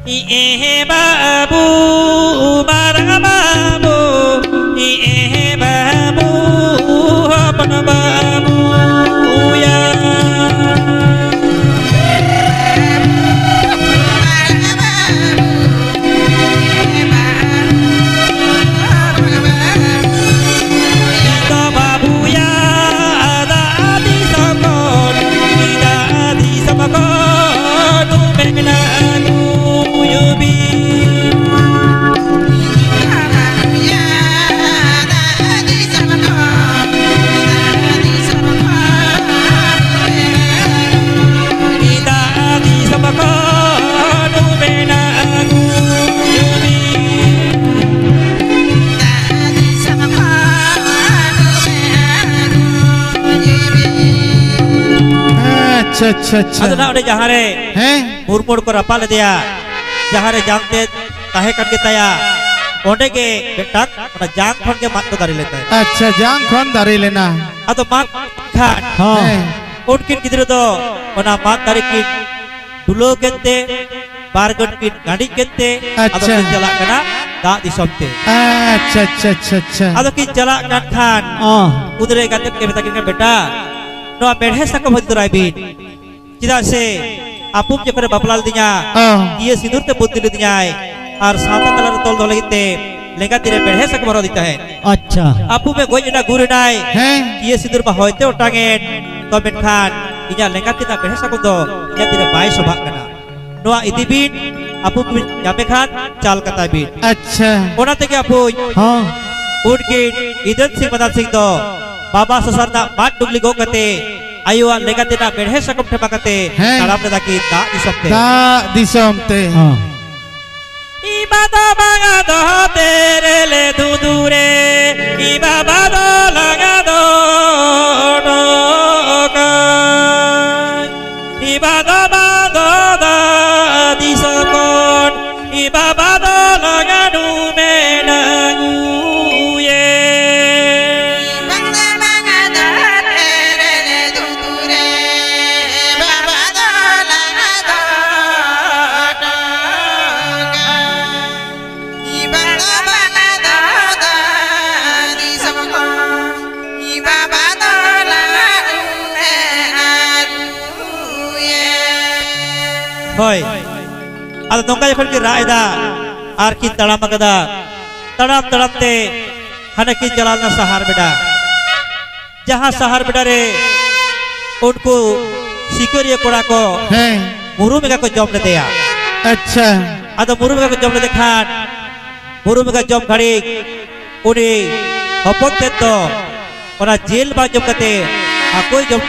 ᱤ ᱮ ᱵᱟᱹᱵᱩ, ᱢᱟᱨᱟᱝ ᱵᱟᱹᱵᱩ, ᱤ ᱮ ᱵᱟᱹᱵᱩ, ᱦᱚᱯᱚᱱ ᱵᱟᱹᱵᱩ ᱭᱟ᱾ ᱟᱪᱪᱷᱟ, ᱟᱪᱪᱷᱟ᱾ ᱟᱫᱚ ᱱᱟᱜ ᱚᱸᱰᱮ ᱡᱟᱦᱟᱸ ᱨᱮ ᱦᱮᱸ᱾ ᱢᱩᱨᱢᱩᱲ ᱠᱚ ᱨᱟᱯᱟᱜ ᱞᱮᱫᱮᱭᱟ, ᱡᱟᱦᱟᱸ ᱨᱮ ᱡᱟᱝ ᱛᱮ ᱛᱟᱦᱮᱸ ᱠᱟᱱ ᱜᱮ ᱛᱟᱭᱟ, ᱚᱸᱰᱮ ᱜᱮ ᱢᱤᱫᱴᱟᱝ ᱚᱱᱟ ᱡᱟᱝ ᱠᱷᱚᱱ ᱜᱮ ᱢᱟᱫ ᱠᱚ ᱫᱟᱨᱮ ᱞᱮᱱ ᱛᱟᱭᱟ᱾ ᱟᱪᱪᱷᱟ, ᱡᱟᱝ ᱠᱷᱚᱱ ᱫᱟᱨᱮ ᱞᱮᱱᱟ᱾ ᱟᱫᱚ ᱢᱟᱫ ᱠᱷᱟᱱ ᱦᱚᱸ᱾ ᱦᱮᱸ᱾ ᱩᱱᱠᱤᱱ ᱜᱤᱫᱽᱨᱟᱹ ᱫᱚ ᱚᱱᱟ ᱢᱟᱫ ᱫᱟᱨᱮ ᱠᱤᱱ ᱰᱩᱞᱟᱹᱣ ᱠᱮᱫ ᱛᱮ, ᱵᱟᱨ ᱜᱟᱹᱴ ᱠᱤᱱ ᱜᱟᱸᱰᱤᱡ ᱠᱮᱫ ᱛᱮ, ᱟᱫᱚ ᱟᱪᱪᱷᱟ᱾ ᱠᱤᱱ ᱪᱟᱞᱟᱜ ᱠᱟᱱᱟ ᱫᱟᱜ ᱫᱤᱥᱚᱢ ᱛᱮ᱾ ᱟᱪᱪᱷᱟ, ᱟᱪᱪᱷᱟ, ᱟᱪᱪᱷᱟ, ᱟᱪᱪᱷᱟ᱾ ᱟᱫᱚ ᱠᱤᱱ ᱪᱟᱞᱟᱜ ᱠᱟᱱ ᱠᱷᱟᱱ, ᱚ᱾ ᱩᱱᱨᱮ ᱮᱸᱜᱟᱛ ᱠᱤᱱ ᱢᱮᱛᱟ ᱠᱤᱱ ᱠᱟᱱᱟ, "ᱵᱮᱴᱟ, ᱱᱚᱣᱟ ᱢᱮᱲᱦᱮ ᱥᱟᱠᱟᱢ ᱤᱫᱤ ᱛᱚᱨᱟᱭ ᱵᱤᱱ᱾ ᱪᱮᱫᱟᱜ ᱥᱮ ᱟᱯᱩᱢ ᱡᱚᱠᱷᱚᱱᱮ ᱵᱟᱯᱞᱟ ᱞᱤᱫᱤᱧᱟ, ᱚ᱾ ᱤᱭᱟᱹ ᱥᱤᱸᱫᱩᱨ ᱛᱮ ᱵᱩᱫᱽᱫᱷᱤ ᱞᱤᱫᱤᱧᱟᱭ, ᱟᱨ ᱥᱟᱶᱛᱟ ᱛᱟᱞᱟᱨᱮ ᱛᱚᱞ ᱫᱚᱦᱚ ᱞᱟᱹᱜᱤᱫ ᱛᱮ ᱞᱮᱸᱜᱟ ᱛᱤᱨᱮ ᱢᱮᱲᱦᱮ ᱥᱟᱠᱟᱢ ᱦᱚᱨᱚᱜ ᱤᱫᱤ ᱛᱟᱦᱮᱸᱫ᱾ ᱟᱪᱪᱷᱟ᱾ ᱟᱯᱩᱢᱮ ᱜᱚᱡ ᱮᱱᱟ, ᱜᱩᱨ ᱮᱱᱟᱭ, ᱦᱮᱸ᱾ ᱤᱭᱟᱹ ᱥᱤᱸᱫᱩᱨ ᱢᱟ ᱦᱚᱭᱛᱮ ᱚᱴᱟᱝ ᱮᱱ, ᱛᱚ ᱢᱮᱱᱠᱷᱟᱱ ᱤᱧᱟᱜ ᱞᱮᱸᱜᱟ ᱛᱤ ᱨᱮᱱᱟᱜ ᱢᱮᱲᱦᱮ ᱥᱟᱠᱟᱢ ᱫᱚ ᱤᱧᱟᱜ ᱛᱤᱨᱮ ᱵᱟᱭ ᱥᱚᱵᱷᱟᱜ ᱠᱟᱱᱟ᱾ ᱱᱚᱣᱟ ᱤᱫᱤ ᱵᱤᱱ, ᱟᱯᱩᱢ ᱵᱤᱱ ᱧᱟᱢᱮ ᱠᱷᱟᱱ ᱪᱟᱞ ᱠᱟᱛᱟᱭ ᱵᱤᱱ᱾" ᱟᱪᱪᱷᱟ᱾ ᱚᱱᱟ ᱛᱮᱜᱮ ᱟᱯᱩᱧ ᱦᱚᱸ᱾ ᱩᱱᱠᱤᱱ ᱤᱫᱟᱹᱱ ᱥᱤᱝ ᱢᱟᱫᱟᱱ ᱥᱤᱝ ᱫᱚ ᱵᱟᱵᱟ ᱥᱚᱥᱟ ᱨᱮᱱᱟᱜ ᱢᱟᱫ ᱰᱩᱜᱽᱞᱤ ᱜᱚᱜ ᱠᱟᱛᱮ ᱟᱭᱳᱣᱟᱜ ᱞᱮᱸᱜᱟ ᱛᱤ ᱨᱮᱱᱟᱜ ᱢᱮᱲᱦᱮ ᱥᱟᱠᱟᱢ ᱴᱷᱮᱯᱟ ᱠᱟᱛᱮ ᱦᱮᱸ᱾ ᱛᱟᱲᱟᱢ ᱞᱮᱫᱟ ᱠᱤᱱ ᱫᱟᱜ ᱫᱤᱥᱚᱢ ᱛᱮ᱾ ᱫᱟᱜ ᱫᱤᱥᱚᱢ ᱛᱮ᱾ ᱦᱚᱸ᱾ ᱤ ᱵᱟᱫᱚ ᱵᱟᱝᱟ ᱫᱚᱦᱚ ᱛᱮᱨᱮ ᱞᱮ ᱫᱩᱫᱩ ᱨᱮ, ᱤ ᱵᱟᱵᱟ ᱫᱚ ᱞᱟᱜᱟ ᱫᱚ ᱰᱚᱠᱟᱭ᱾ ᱤ ᱵᱟᱫᱚ ᱵᱟᱫᱚ ᱫᱟ ᱫᱤᱥᱚᱢ ᱠᱷᱚᱱ, ᱤ ᱵᱟᱵᱟ ᱫᱚ ᱞᱟᱜᱟ ᱰᱩᱢᱮ ᱰᱟᱝᱜᱩᱭᱮ᱾ ᱦᱳᱭ᱾ ᱟᱫᱚ ᱱᱚᱝᱠᱟ ᱡᱚᱠᱷᱚᱱ ᱠᱤᱱ ᱨᱟᱜ ᱮᱫᱟ ᱟᱨ ᱠᱤᱱ ᱛᱟᱲᱟᱢ ᱟᱠᱟᱫᱟ, ᱛᱟᱲᱟᱢ ᱛᱟᱲᱟᱢ ᱛᱮ ᱦᱟᱱᱮ ᱠᱤᱱ ᱪᱟᱞᱟᱣ ᱞᱮᱱᱟ ᱥᱟᱦᱟᱨ ᱵᱮᱰᱟ᱾ ᱡᱟᱦᱟᱸ ᱥᱟᱦᱟᱨ ᱵᱮᱰᱟ ᱨᱮ ᱩᱱᱠᱩ ᱥᱤᱠᱟᱹᱨᱤᱭᱟᱹ ᱠᱚᱲᱟ ᱠᱚ ᱦᱮᱸ᱾ ᱢᱩᱨᱩᱢ ᱮᱸᱜᱟ ᱠᱚ ᱡᱚᱢ ᱞᱮᱫᱮᱭᱟ᱾ ᱟᱪᱪᱷᱟ᱾ ᱟᱫᱚ ᱢᱩᱨᱩᱢ ᱮᱸᱜᱟ ᱠᱚ ᱡᱚᱢ ᱞᱮᱫᱮ ᱠᱷᱟᱱ, ᱢᱩᱨᱩᱢ ᱮᱸᱜᱟ ᱡᱚᱢ ᱜᱷᱟᱹᱲᱤᱡ ᱩᱱᱤ ᱦᱚᱯᱚᱱ ᱛᱮᱫ ᱫᱚ ᱚᱱᱟ ᱡᱤᱞ ᱵᱟᱝ ᱡᱚᱢ ᱠᱟᱛᱮ ᱦᱟᱹᱠᱩᱭ ᱡᱚᱢ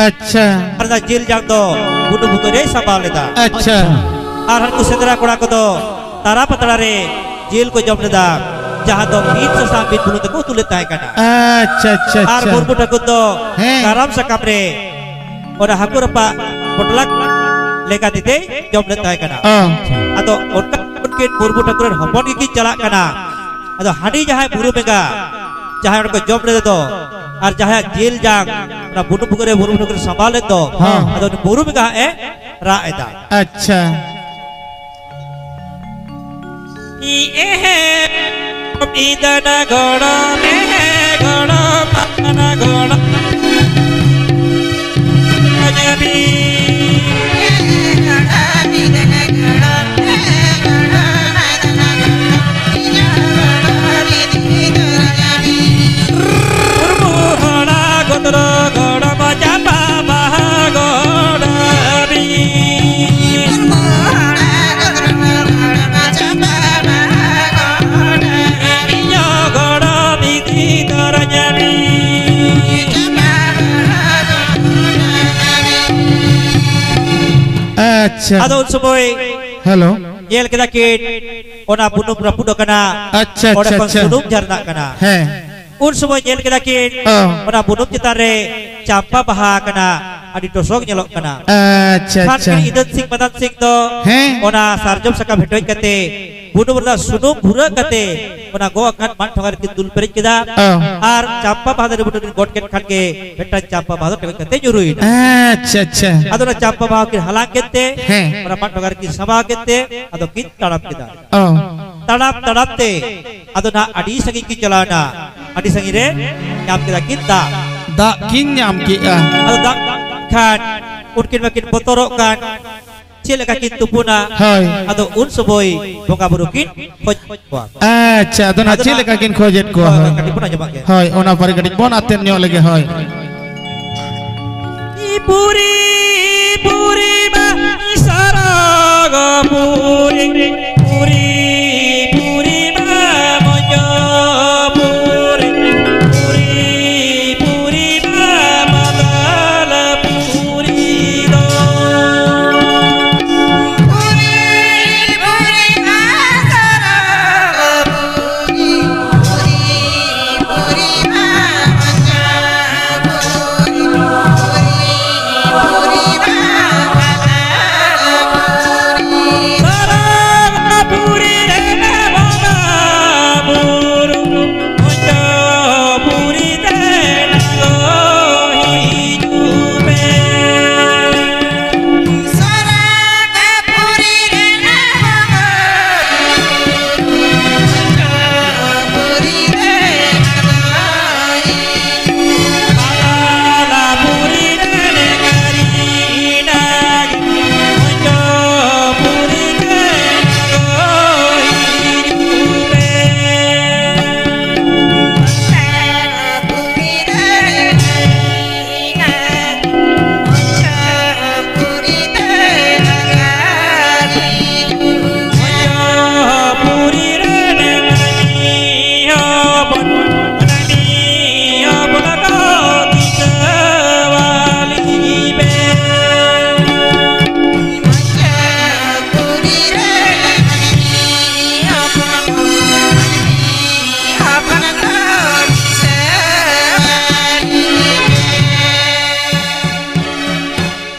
ᱟᱪᱪᱷᱟ᱾ ᱟᱨ ᱚᱱᱟ ᱡᱤᱞ ᱡᱟᱝ ᱫᱚ ᱜᱩᱰᱩ ᱵᱷᱩᱜᱟᱹᱜ ᱨᱮᱭ ᱥᱟᱢᱵᱟᱣ ᱞᱮᱫᱟ᱾ ᱟᱪᱪᱷᱟ᱾ ᱟᱨ ᱦᱟᱹᱱᱠᱩ ᱥᱮᱸᱫᱽᱨᱟ ᱠᱚᱲᱟ ᱠᱚᱫᱚ ᱛᱟᱨᱟ ᱯᱟᱛᱲᱟ ᱨᱮ ᱡᱤᱞ ᱠᱚ ᱡᱚᱢ ᱞᱮᱫᱟ, ᱡᱟᱦᱟᱸ ᱫᱚ ᱵᱤᱱ ᱥᱟᱥᱟᱝ ᱵᱤᱱ ᱵᱩᱞᱩᱝ ᱛᱮᱠᱚ ᱩᱛᱩ ᱞᱮᱫ ᱛᱟᱦᱮᱸ ᱠᱟᱱᱟ᱾ ᱟᱪᱪᱷᱟ, ᱟᱪᱪᱷᱟ, ᱟᱨ ᱟᱪᱪᱷᱟ᱾ ᱢᱩᱨᱢᱩ ᱴᱷᱟᱹᱠᱩᱨ ᱫᱚ ᱦᱮᱸ᱾ ᱠᱟᱨᱟᱢ ᱥᱟᱠᱟᱢ ᱨᱮ ᱚᱱᱟ ᱦᱟᱹᱠᱩ ᱨᱟᱯᱟᱜ ᱯᱚᱴᱞᱟ ᱞᱮᱠᱟ ᱛᱮ ᱡᱚᱢ ᱞᱮᱫ ᱛᱟᱦᱮᱸ ᱠᱟᱱᱟ᱾ ᱚ᱾ ᱟᱫᱚ ᱚᱱᱠᱟ ᱩᱱᱠᱤᱱ ᱢᱩᱨᱢᱩ ᱴᱷᱟᱹᱠᱩᱨ ᱨᱮᱱ ᱦᱚᱯᱚᱱ ᱜᱮᱠᱤᱱ ᱪᱟᱞᱟᱜ ᱠᱟᱱᱟ᱾ ᱟᱫᱚ ᱦᱟᱹᱱᱤ ᱡᱟᱦᱟᱸᱭ ᱵᱩᱨᱩ ᱵᱮᱸᱜᱟ, ᱡᱟᱦᱟᱸᱭ ᱚᱸᱰᱮ ᱠᱚ ᱡᱚᱢ ᱞᱮᱫ ᱫᱚ, ᱟᱨ ᱡᱟᱦᱟᱸᱭᱟᱜ ᱡᱤᱞ ᱡᱟᱝ ᱚᱱᱟ ᱵᱩᱱᱩᱢ ᱵᱷᱩᱜᱟᱹᱜ ᱨᱮ ᱢᱩᱨᱢᱩ ᱴᱷᱟᱹᱠᱩᱨ ᱥᱟᱢᱵᱟᱣ ᱞᱮᱫ ᱫᱚ, ᱦᱮᱸ᱾ ᱟᱫᱚ ᱩᱱᱤ ᱵᱩᱨᱩ ᱵᱮᱸᱜᱟ ᱦᱟᱸᱜ ᱮ ᱨᱟᱜ ᱮᱫᱟ᱾ ᱟᱪᱪᱷᱟ᱾ ᱤ ᱮᱦᱮ, ᱤᱫᱟᱱᱟ ᱜᱚᱲᱚ, ᱢᱮᱦᱮ ᱜᱚᱲᱚ, ᱯᱟᱛᱟᱱᱟ ᱜᱚᱲᱚ᱾ ᱟᱡᱟᱵᱤ᱾ ᱩᱨᱢᱩ ᱦᱚᱲᱟ ᱜᱚᱫᱨᱚ ᱜᱚᱲᱚ ᱢᱟᱡᱟ ᱵᱟᱵᱟ ᱜᱚᱲᱚ᱾ ᱟᱪᱪᱷᱟ᱾ ᱟᱫᱚ ᱩᱱ ᱥᱚᱢᱚᱭ ᱦᱮᱞᱳ᱾ ᱧᱮᱞ ᱠᱮᱫᱟ ᱠᱤᱱ, ᱚᱱᱟ ᱵᱩᱱᱩᱢ ᱨᱟᱹᱯᱩᱫ ᱟᱠᱟᱱᱟ᱾ ᱟᱪᱪᱷᱟ, ᱚᱸᱰᱮ ᱟᱪᱪᱷᱟ, ᱠᱷᱚᱱ ᱟᱪᱪᱷᱟ᱾ ᱥᱩᱱᱩᱢ ᱡᱷᱟᱨᱱᱟᱜ ᱠᱟᱱᱟ᱾ ᱦᱮᱸ᱾ ᱩᱱ ᱥᱚᱢᱚᱭ ᱧᱮᱞ ᱠᱮᱫᱟ ᱠᱤᱱ, ᱚ᱾ ᱚᱱᱟ ᱵᱩᱱᱩᱢ ᱪᱮᱛᱟᱱ ᱨᱮ ᱪᱟᱢᱯᱟ ᱵᱟᱦᱟ ᱟᱠᱟᱱᱟ, ᱟᱹᱰᱤ ᱴᱚᱥᱚᱠ ᱧᱮᱞᱚᱜ ᱠᱟᱱᱟ᱾ ᱟᱪᱪᱷᱟ, ᱠᱷᱟᱱ ᱟᱪᱪᱷᱟ᱾ ᱠᱤᱱ ᱤᱫᱟᱹᱱ ᱥᱤᱝ ᱢᱟᱫᱟᱱ ᱥᱤᱝ ᱫᱚ ᱦᱮᱸ᱾ ᱚᱱᱟ ᱥᱟᱨᱡᱚᱢ ᱥᱟᱠᱟᱢ ᱦᱮᱴᱮᱡ ᱠᱟᱛᱮ, ᱵᱩᱱᱩᱢ ᱨᱮᱱᱟᱜ ᱥᱩᱱᱩᱢ ᱵᱷᱩᱨᱟᱹᱜ ᱠᱟᱛᱮ, ᱚᱱᱟ ᱜᱚᱜ ᱟᱠᱟᱱ ᱢᱟᱱ ᱴᱷᱚᱸᱜᱟ ᱨᱮᱠᱤᱱ ᱫᱩᱞ ᱯᱮᱨᱮᱡ ᱠᱮᱫᱟ᱾ ᱚ᱾ ᱟᱨ ᱪᱟᱢᱯᱟ ᱵᱟᱦᱟ ᱫᱟᱨᱮ ᱵᱩᱴᱟᱹ ᱨᱮᱠᱤᱱ ᱜᱚᱫ ᱠᱮᱫ ᱠᱷᱟᱱ ᱜᱮ ᱢᱤᱫᱴᱟᱝ ᱪᱟᱢᱯᱟ ᱵᱟᱦᱟ ᱫᱚ ᱴᱮᱣᱮᱡ ᱠᱟᱛᱮ ᱧᱩᱨᱩᱭᱮᱱᱟ᱾ ᱟᱪᱪᱷᱟ, ᱟᱪᱪᱷᱟ᱾ ᱟᱫᱚ ᱚᱱᱟ ᱪᱟᱢᱯᱟ ᱵᱟᱦᱟ ᱠᱤᱱ ᱦᱟᱞᱟᱝ ᱠᱮᱫ ᱛᱮ, ᱦᱮᱸ᱾ ᱚᱱᱟ ᱢᱟᱱ ᱴᱷᱚᱸᱜᱟ ᱨᱮᱠᱤᱱ ᱥᱟᱢᱵᱟᱣ ᱠᱮᱫ ᱛᱮ, ᱟᱫᱚ ᱠᱤᱱ ᱛᱟᱲᱟᱢ ᱠᱮᱫᱟ᱾ ᱚ᱾ ᱛᱟᱲᱟᱢ ᱛᱟᱲᱟᱢ ᱛᱮ ᱟᱫᱚ ᱱᱟᱜ ᱟᱹᱰᱤ ᱥᱟᱺᱜᱤᱧ ᱠᱤᱱ ᱪᱟᱞᱟᱣ ᱮᱱᱟ, ᱟᱹᱰᱤ ᱥᱟᱺᱜᱤᱧ ᱨᱮ ᱧᱟᱢ ᱠᱮᱫᱟ ᱠᱤᱱ ᱫᱟᱜ᱾ ᱫᱟᱜ ᱠᱤᱱ ᱧᱟᱢ ᱠᱮᱜᱼᱟ᱾ ᱟᱫᱚ ᱫᱟᱜ ᱠᱷᱟᱱ ᱩᱱᱠᱤᱱ ᱢᱟᱠᱤᱱ ᱵᱚᱛᱚᱨᱚᱜ ᱠᱟᱱ, ᱪᱮᱫ ᱞᱮᱠᱟ ᱠᱤᱱ ᱛᱩᱯᱩᱱᱟ? ᱦᱳᱭ᱾ ᱟᱫᱚ ᱩᱱ ᱥᱚᱢᱚᱭ ᱵᱚᱸᱜᱟ ᱵᱩᱨᱩ ᱠᱤᱱ ᱠᱷᱚᱡ ᱠᱚᱣᱟ᱾ ᱟᱪᱪᱷᱟ, ᱟᱫᱚ ᱱᱟᱜ ᱟᱫᱚ ᱪᱮᱫ ᱱᱟᱜ ᱞᱮᱠᱟ ᱠᱤᱱ ᱠᱷᱚᱡᱮᱫ ᱠᱚᱣᱟ? ᱦᱳᱭ, ᱦᱳᱭ, ᱠᱟᱹᱴᱤᱡ ᱵᱚᱱ ᱟᱸᱡᱚᱢᱟᱜ ᱜᱮ᱾ ᱦᱳᱭ, ᱚᱱᱟ ᱯᱚᱨᱮ ᱠᱟᱹᱴᱤᱡ ᱵᱚᱱ ᱟᱛᱮᱱ ᱧᱚᱜ ᱞᱮᱜᱮ, ᱦᱳᱭ᱾ ᱯᱩᱨᱤ, ᱯᱩᱨᱤ ᱢᱟ ᱥᱟᱨᱟᱜ ᱯᱩᱨᱤ, ᱯᱩᱨᱤ, ᱯᱩᱨᱤ ᱢᱟ ᱢᱚᱡᱽ ᱯᱩᱨᱤ, ᱯᱩᱨᱤ, ᱯᱩᱨᱤ ᱢᱟ ᱢᱟᱛᱟᱞ ᱯᱩᱨᱤ ᱫᱚ᱾ ᱯᱩᱨᱤ, ᱯᱩᱨᱤ ᱢᱟ ᱥᱟᱨᱟᱜ ᱯᱩᱨᱤ, ᱯᱩᱨᱤ, ᱯᱩᱨᱤ ᱢᱟ ᱢᱚᱡᱽ ᱯᱩᱨᱤ, ᱯᱩᱨᱤ ᱢᱟ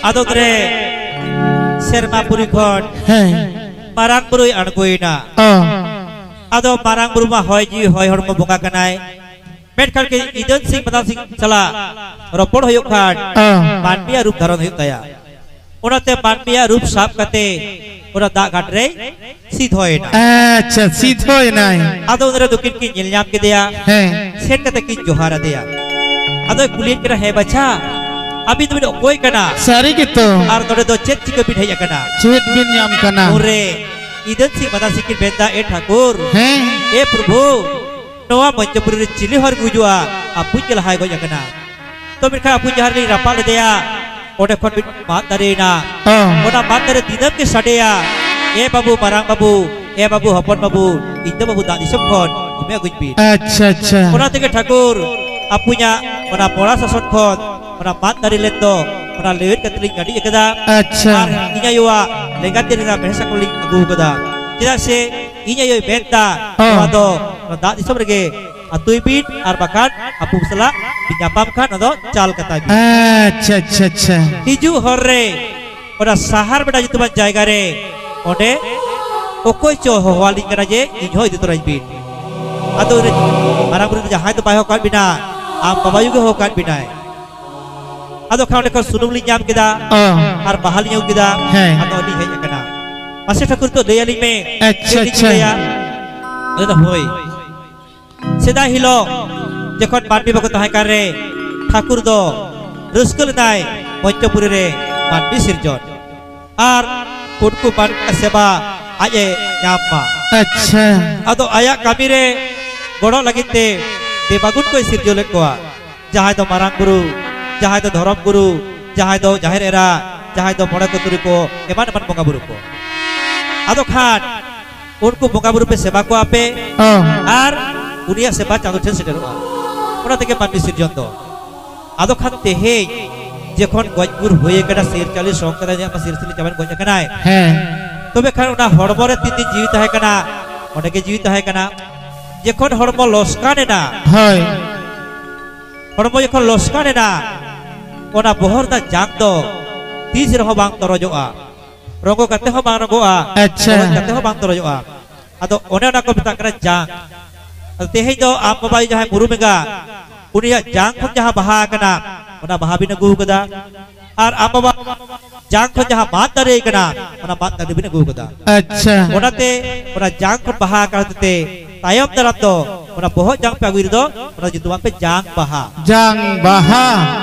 ᱟᱫᱚ ᱛᱨᱮ ᱥᱮᱨᱢᱟ ᱯᱩᱨᱤ ᱠᱷᱚᱱ ᱦᱮᱸ᱾ ᱢᱟᱨᱟᱝ ᱵᱩᱨᱩᱭ ᱟᱬᱜᱚᱭᱮᱱᱟ᱾ ᱚ᱾ ᱟᱫᱚ ᱢᱟᱨᱟᱝ ᱵᱩᱨᱩ ᱢᱟ ᱦᱚᱭ ᱡᱤᱣᱤ ᱦᱚᱭ ᱦᱚᱲᱢᱚ ᱵᱚᱸᱜᱟ ᱠᱟᱱᱟᱭ᱾ ᱢᱮᱱᱠᱷᱟᱱ ᱠᱤ ᱤᱫᱟᱹᱱ ᱥᱤᱝ ᱢᱟᱫᱟᱱ ᱥᱤᱝ ᱥᱟᱞᱟᱜ ᱨᱚᱯᱚᱲ ᱦᱩᱭᱩᱜ ᱠᱷᱟᱱ ᱚ᱾ ᱢᱟᱹᱱᱢᱤᱭᱟᱜ ᱨᱩᱯ ᱫᱷᱟᱨᱚᱱ ᱦᱩᱭᱩᱜ ᱛᱟᱭᱟ᱾ ᱚᱱᱟᱛᱮ ᱢᱟᱹᱱᱢᱤᱭᱟᱜ ᱨᱩᱯ ᱥᱟᱵ ᱠᱟᱛᱮ ᱚᱱᱟ ᱫᱟᱜ ᱜᱷᱟᱴ ᱨᱮᱭ ᱥᱤᱫᱷᱚᱭᱮᱱᱟ᱾ ᱟᱪᱪᱷᱟ, ᱥᱤᱫᱷᱚᱭᱮᱱᱟᱭ᱾ ᱟᱫᱚ ᱩᱱᱨᱮ ᱫᱚᱠᱤᱱ ᱠᱤᱱ ᱧᱮᱞ ᱧᱟᱢ ᱠᱮᱫᱮᱭᱟ᱾ ᱦᱮᱸ᱾ ᱥᱮᱱ ᱠᱟᱛᱮ ᱠᱤᱱ ᱡᱚᱦᱟᱨ ᱟᱫᱮᱭᱟ᱾ ᱟᱫᱚᱭ ᱠᱩᱞᱤᱭᱮᱫ ᱠᱟᱱᱟ, "ᱦᱮᱸ ᱵᱟᱪᱷᱟ, ᱟᱹᱵᱤᱱ ᱫᱚᱵᱤᱱ ᱚᱠᱚᱭ ᱠᱟᱱᱟ? ᱥᱟᱹᱨᱤ ᱜᱮᱛᱚ᱾ ᱟᱨ ᱱᱚᱰᱮ ᱫᱚ ᱪᱮᱫ ᱪᱤᱠᱟᱹ ᱵᱤᱱ ᱦᱮᱡ ᱟᱠᱟᱱᱟ?" ᱪᱮᱫ ᱵᱤᱱ ᱧᱟᱢ ᱠᱟᱱᱟ? ᱩᱱᱨᱮ ᱤᱫᱟᱹᱱ ᱥᱤᱝ ᱢᱟᱫᱟᱱ ᱥᱤᱝ ᱠᱤᱱ ᱢᱮᱱᱫᱟ, ᱮ ᱴᱷᱟᱹᱠᱩᱨ, ᱦᱮᱸ᱾ ᱮ ᱯᱨᱚᱵᱷᱩ, ᱱᱚᱣᱟ ᱢᱚᱧᱪᱚᱯᱩᱨᱤ ᱨᱮ ᱪᱤᱞᱤ ᱦᱚᱲ ᱜᱮ ᱜᱩᱡᱩᱜᱼᱟ, ᱟᱯᱩᱧ ᱜᱮ ᱞᱟᱦᱟᱭ ᱜᱚᱡ ᱟᱠᱟᱱᱟ᱾ ᱛᱚ ᱢᱮᱱᱠᱷᱟᱱ ᱟᱯᱩᱧ ᱡᱟᱦᱟᱸ ᱨᱮᱞᱤᱧ ᱨᱟᱯᱟᱜ ᱞᱮᱫᱮᱭᱟ, ᱚᱸᱰᱮ ᱠᱷᱚᱱ ᱢᱤᱫ ᱢᱟᱫ ᱫᱟᱨᱮᱭᱮᱱᱟ᱾ ᱦᱚᱸ᱾ ᱚᱱᱟ ᱢᱟᱫ ᱫᱟᱨᱮ ᱫᱤᱱᱟᱹᱢ ᱜᱮ ᱥᱟᱰᱮᱭᱟ, "ᱮ ᱵᱟᱹᱵᱩ, ᱢᱟᱨᱟᱝ ᱵᱟᱹᱵᱩ, ᱮ ᱵᱟᱹᱵᱩ, ᱦᱚᱯᱚᱱ ᱵᱟᱹᱵᱩ, ᱤᱧ ᱫᱚ ᱵᱟᱹᱵᱩ ᱫᱟᱜ ᱫᱤᱥᱚᱢ ᱠᱷᱚᱱ ᱮᱢᱮ ᱟᱹᱜᱩᱧ ᱵᱤᱱ᱾" ᱟᱪᱪᱷᱟ, ᱟᱪᱪᱷᱟ᱾ ᱚᱱᱟ ᱛᱮᱜᱮ ᱴᱷᱟᱹᱠᱩᱨ ᱟᱯᱩᱧᱟᱜ ᱚᱱᱟ ᱢᱚᱲᱟ ᱥᱟᱥᱚᱱ ᱠᱷᱚᱱ ᱚᱱᱟ ᱢᱟᱫ ᱫᱟᱨᱮ ᱞᱮᱱ ᱫᱚ ᱚᱱᱟ ᱞᱮᱣᱮᱫ ᱠᱟᱛᱮ ᱞᱤᱧ ᱜᱟᱹᱰᱤᱡ ᱟᱠᱟᱫᱟ᱾ ᱟᱪᱪᱷᱟ᱾ ᱟᱨ ᱤᱧ ᱟᱭᱳᱣᱟᱜ ᱞᱮᱸᱜᱟ ᱛᱤ ᱨᱮᱱᱟᱜ ᱢᱮᱬᱦᱮᱫ ᱥᱟᱠᱚᱢ ᱞᱤᱧ ᱟᱹᱜᱩ ᱟᱠᱟᱫᱟ᱾ ᱪᱮᱫᱟᱜ ᱥᱮ ᱤᱧ ᱟᱭᱳᱭ ᱢᱮᱱ ᱮᱫᱟ, ᱦᱚᱸ᱾ ᱱᱚᱣᱟ ᱫᱚ ᱚᱱᱟ ᱫᱟᱜ ᱫᱤᱥᱚᱢ ᱨᱮᱜᱮ ᱟᱹᱛᱩᱭ ᱵᱤᱱ, ᱟᱨ ᱵᱟᱠᱷᱟᱱ ᱟᱯᱩ ᱥᱟᱞᱟᱜ ᱵᱤᱱ ᱧᱟᱯᱟᱢ ᱠᱷᱟᱱ ᱚᱱᱟ ᱫᱚ ᱪᱟᱞ ᱠᱟᱛᱟ ᱵᱤᱱ᱾ ᱟᱪᱪᱷᱟ, ᱟᱪᱪᱷᱟ, ᱟᱪᱪᱷᱟ᱾ ᱦᱤᱡᱩᱜ ᱦᱚᱨ ᱨᱮ ᱚᱱᱟ ᱥᱟᱦᱟᱨ ᱵᱮᱰᱟ ᱧᱩᱛᱩᱢᱟᱱ ᱡᱟᱭᱜᱟ ᱨᱮ ᱚᱸᱰᱮ ᱚᱠᱚᱭ ᱪᱚ ᱦᱚᱦᱚᱣᱟᱞᱤᱧ ᱠᱟᱱᱟ ᱡᱮ ᱤᱧ ᱦᱚᱸ ᱤᱫᱤ ᱛᱚᱨᱟᱧ ᱵᱤᱱ᱾ ᱟᱫᱚ ᱩᱱᱤ ᱢᱟᱨᱟᱝ ᱵᱩᱨᱩ ᱫᱚ ᱡᱟᱦᱟᱸᱭ ᱫᱚ ᱵᱟᱭ ᱦᱚᱦᱚ ᱠᱟᱫ ᱵᱤᱱᱟ, ᱟᱢ ᱵᱟᱵᱟ ᱟᱭᱳ ᱜᱮ ᱦᱚᱦᱚ ᱠᱟᱫ ᱵᱤᱱᱟᱭ᱾ ᱟᱫᱚ ᱠᱷᱟᱱ ᱚᱸᱰᱮ ᱠᱷᱚᱱ ᱥᱩᱱᱩᱢ ᱞᱤᱧ ᱧᱟᱢ ᱠᱮᱫᱟ ᱚ᱾ ᱟᱨ ᱵᱟᱦᱟ ᱞᱤᱧ ᱟᱹᱜᱩ ᱠᱮᱫᱟ᱾ ᱦᱮᱸ᱾ ᱟᱫᱚ ᱞᱤᱧ ᱦᱮᱡ ᱟᱠᱟᱱᱟ᱾ ᱢᱟᱥᱮ ᱴᱷᱟᱹᱠᱩᱨ, ᱱᱤᱛᱚᱜ ᱞᱟᱹᱭ ᱟᱹᱞᱤᱧ ᱢᱮ, ᱟᱪᱪᱷᱟ, ᱪᱮᱫ ᱞᱤᱧ ᱟᱪᱪᱷᱟ᱾ ᱪᱤᱠᱟᱹᱭᱟ? ᱟᱫᱚ ᱦᱳᱭ, ᱥᱮᱫᱟᱭ ᱦᱤᱞᱳᱜ ᱡᱚᱠᱷᱚᱱ ᱢᱟᱹᱱᱢᱤ ᱵᱟᱠᱚ ᱛᱟᱦᱮᱸ ᱠᱟᱱ ᱨᱮ, ᱴᱷᱟᱹᱠᱩᱨ ᱫᱚ ᱨᱟᱹᱥᱠᱟᱹ ᱞᱮᱫᱟᱭ ᱯᱚᱧᱪᱚᱯᱩᱨᱤ ᱨᱮ ᱢᱟᱹᱱᱢᱤ ᱥᱤᱨᱡᱚᱱ᱾ ᱟᱨ ᱩᱱᱠᱩ ᱢᱟᱹᱱᱢᱤ ᱥᱮᱵᱟ ᱟᱡ ᱮ ᱧᱟᱢ ᱢᱟ᱾ ᱟᱪᱪᱷᱟ᱾ ᱟᱫᱚ ᱟᱭᱟᱜ ᱠᱟᱹᱢᱤ ᱨᱮ ᱜᱚᱲᱚ ᱞᱟᱹᱜᱤᱫ ᱛᱮ ᱫᱮᱵᱟᱜᱩᱱ ᱠᱚᱭ ᱥᱤᱨᱡᱟᱹᱣ ᱞᱮᱫ ᱠᱚᱣᱟ, ᱡᱟᱦᱟᱸᱭ ᱫᱚ ᱢᱟᱨᱟᱝ ᱵᱩᱨᱩ, ᱡᱟᱦᱟᱸᱭ ᱫᱚ ᱫᱷᱚᱨᱚᱢ ᱜᱩᱨᱩ, ᱡᱟᱦᱟᱸᱭ ᱫᱚ ᱡᱟᱦᱮᱨ ᱮᱨᱟ, ᱡᱟᱦᱟᱸᱭ ᱫᱚ ᱢᱚᱬᱮ ᱠᱚ ᱛᱩᱨᱩᱭ ᱠᱚ, ᱮᱢᱟᱱ ᱮᱢᱟᱱ ᱵᱚᱸᱜᱟ ᱵᱩᱨᱩ ᱠᱚ᱾ ᱟᱫᱚ ᱠᱷᱟᱱ ᱩᱱᱠᱩ ᱵᱚᱸᱜᱟ ᱵᱩᱨᱩ ᱯᱮ ᱥᱮᱵᱟ ᱠᱚᱣᱟ ᱯᱮ᱾ ᱚ᱾ ᱟᱨ ᱩᱱᱤᱭᱟᱜ ᱥᱮᱵᱟ ᱪᱟᱸᱫᱚ ᱴᱷᱮᱱ ᱥᱮᱴᱮᱨᱚᱜᱼᱟ᱾ ᱚᱱᱟ ᱛᱮᱜᱮ ᱢᱟᱹᱱᱢᱤ ᱥᱤᱨᱡᱚᱱ ᱫᱚ᱾ ᱟᱫᱚ ᱠᱷᱟᱱ ᱛᱮᱦᱮᱧ ᱡᱚᱠᱷᱚᱱ ᱜᱚᱡ ᱜᱩᱨ ᱦᱩᱭ ᱟᱠᱟᱱᱟ, ᱥᱤᱨ ᱪᱟᱣᱞᱮ ᱥᱚᱝ ᱠᱟᱫᱟᱭ, ᱩᱱᱤᱭᱟᱜ ᱢᱟ ᱥᱤᱨ ᱪᱟᱣᱞᱮ ᱪᱟᱵᱟᱭᱮᱱ, ᱜᱚᱡ ᱟᱠᱟᱱᱟᱭ᱾ ᱦᱮᱸ᱾ ᱛᱚᱵᱮ ᱠᱷᱟᱱ ᱚᱱᱟ ᱦᱚᱲᱢᱚ ᱨᱮ ᱛᱤᱱ ᱫᱤᱱ ᱡᱤᱣᱤ ᱛᱟᱦᱮᱸ ᱠᱟᱱᱟ, ᱚᱸᱰᱮ ᱜᱮ ᱡᱤᱣᱤ ᱛᱟᱦᱮᱸ ᱠᱟᱱᱟ᱾ ᱡᱚᱠᱷᱚᱱ ᱦᱚᱲᱢᱚ ᱞᱚᱥᱠᱟᱱ ᱮᱱᱟ, ᱦᱳᱭ᱾ ᱦᱚᱲᱢᱚ ᱡᱚᱠᱷᱚᱱ ᱞᱚᱥᱠᱟᱱ ᱮᱱᱟ, ᱚᱱᱟ ᱵᱚᱦᱚᱜ ᱨᱮᱱᱟᱜ ᱡᱟᱝ ᱫᱚ ᱛᱤᱥ ᱨᱮᱦᱚᱸ ᱵᱟᱝ ᱛᱚᱨᱚᱡᱚᱜᱼᱟ, ᱨᱚᱸᱜᱚ ᱠᱟᱛᱮ ᱦᱚᱸ ᱵᱟᱝ ᱨᱚᱸᱜᱚᱜᱼᱟ, ᱟᱪᱪᱷᱟ᱾ ᱛᱚᱨᱚᱡ ᱠᱟᱛᱮ ᱦᱚᱸ ᱵᱟᱝ ᱛᱚᱨᱚᱡᱚᱜᱼᱟ᱾ ᱟᱫᱚ ᱚᱱᱮ ᱚᱱᱟ ᱠᱚ ᱢᱮᱛᱟᱜ ᱠᱟᱱᱟ ᱡᱟᱝ᱾ ᱟᱫᱚ ᱛᱮᱦᱮᱧ ᱫᱚ ᱟᱢ ᱵᱟᱵᱟ ᱡᱟᱦᱟᱸᱭ ᱢᱩᱨᱩᱢ ᱮᱸᱜᱟ, ᱩᱱᱤᱭᱟᱜ ᱡᱟᱝ ᱠᱷᱚᱱ ᱡᱟᱦᱟᱸ ᱵᱟᱦᱟ ᱟᱠᱟᱱᱟ, ᱚᱱᱟ ᱵᱟᱦᱟ ᱵᱤᱱ ᱟᱹᱜᱩ ᱟᱠᱟᱫᱟ᱾ ᱟᱨ ᱟᱢ ᱵᱟᱵᱟ ᱡᱟᱝ ᱠᱷᱚᱱ ᱡᱟᱦᱟᱸ ᱢᱟᱫ ᱫᱟᱨᱮ ᱠᱟᱱᱟ, ᱚᱱᱟ ᱢᱟᱫ ᱫᱟᱨᱮ ᱵᱤᱱ ᱟᱹᱜᱩ ᱟᱠᱟᱫᱟ᱾ ᱟᱪᱪᱷᱟ᱾ ᱚᱱᱟᱛᱮ ᱚᱱᱟ ᱡᱟᱝ ᱠᱷᱚᱱ ᱵᱟᱦᱟ ᱟᱠᱟᱱ ᱦᱚᱛᱮᱡ ᱛᱮ ᱛᱟᱭᱚᱢ ᱫᱟᱨᱟᱢ ᱫᱚ ᱚᱱᱟ ᱵᱚᱦᱚᱜ ᱡᱟᱝ ᱯᱮ ᱟᱹᱜᱩᱭ ᱨᱮᱫᱚ ᱚᱱᱟ ᱧᱩᱛᱩᱢᱟᱜ ᱯᱮ ᱡᱟᱝ ᱵᱟᱦᱟ᱾ ᱡᱟᱝ ᱵᱟᱦᱟ᱾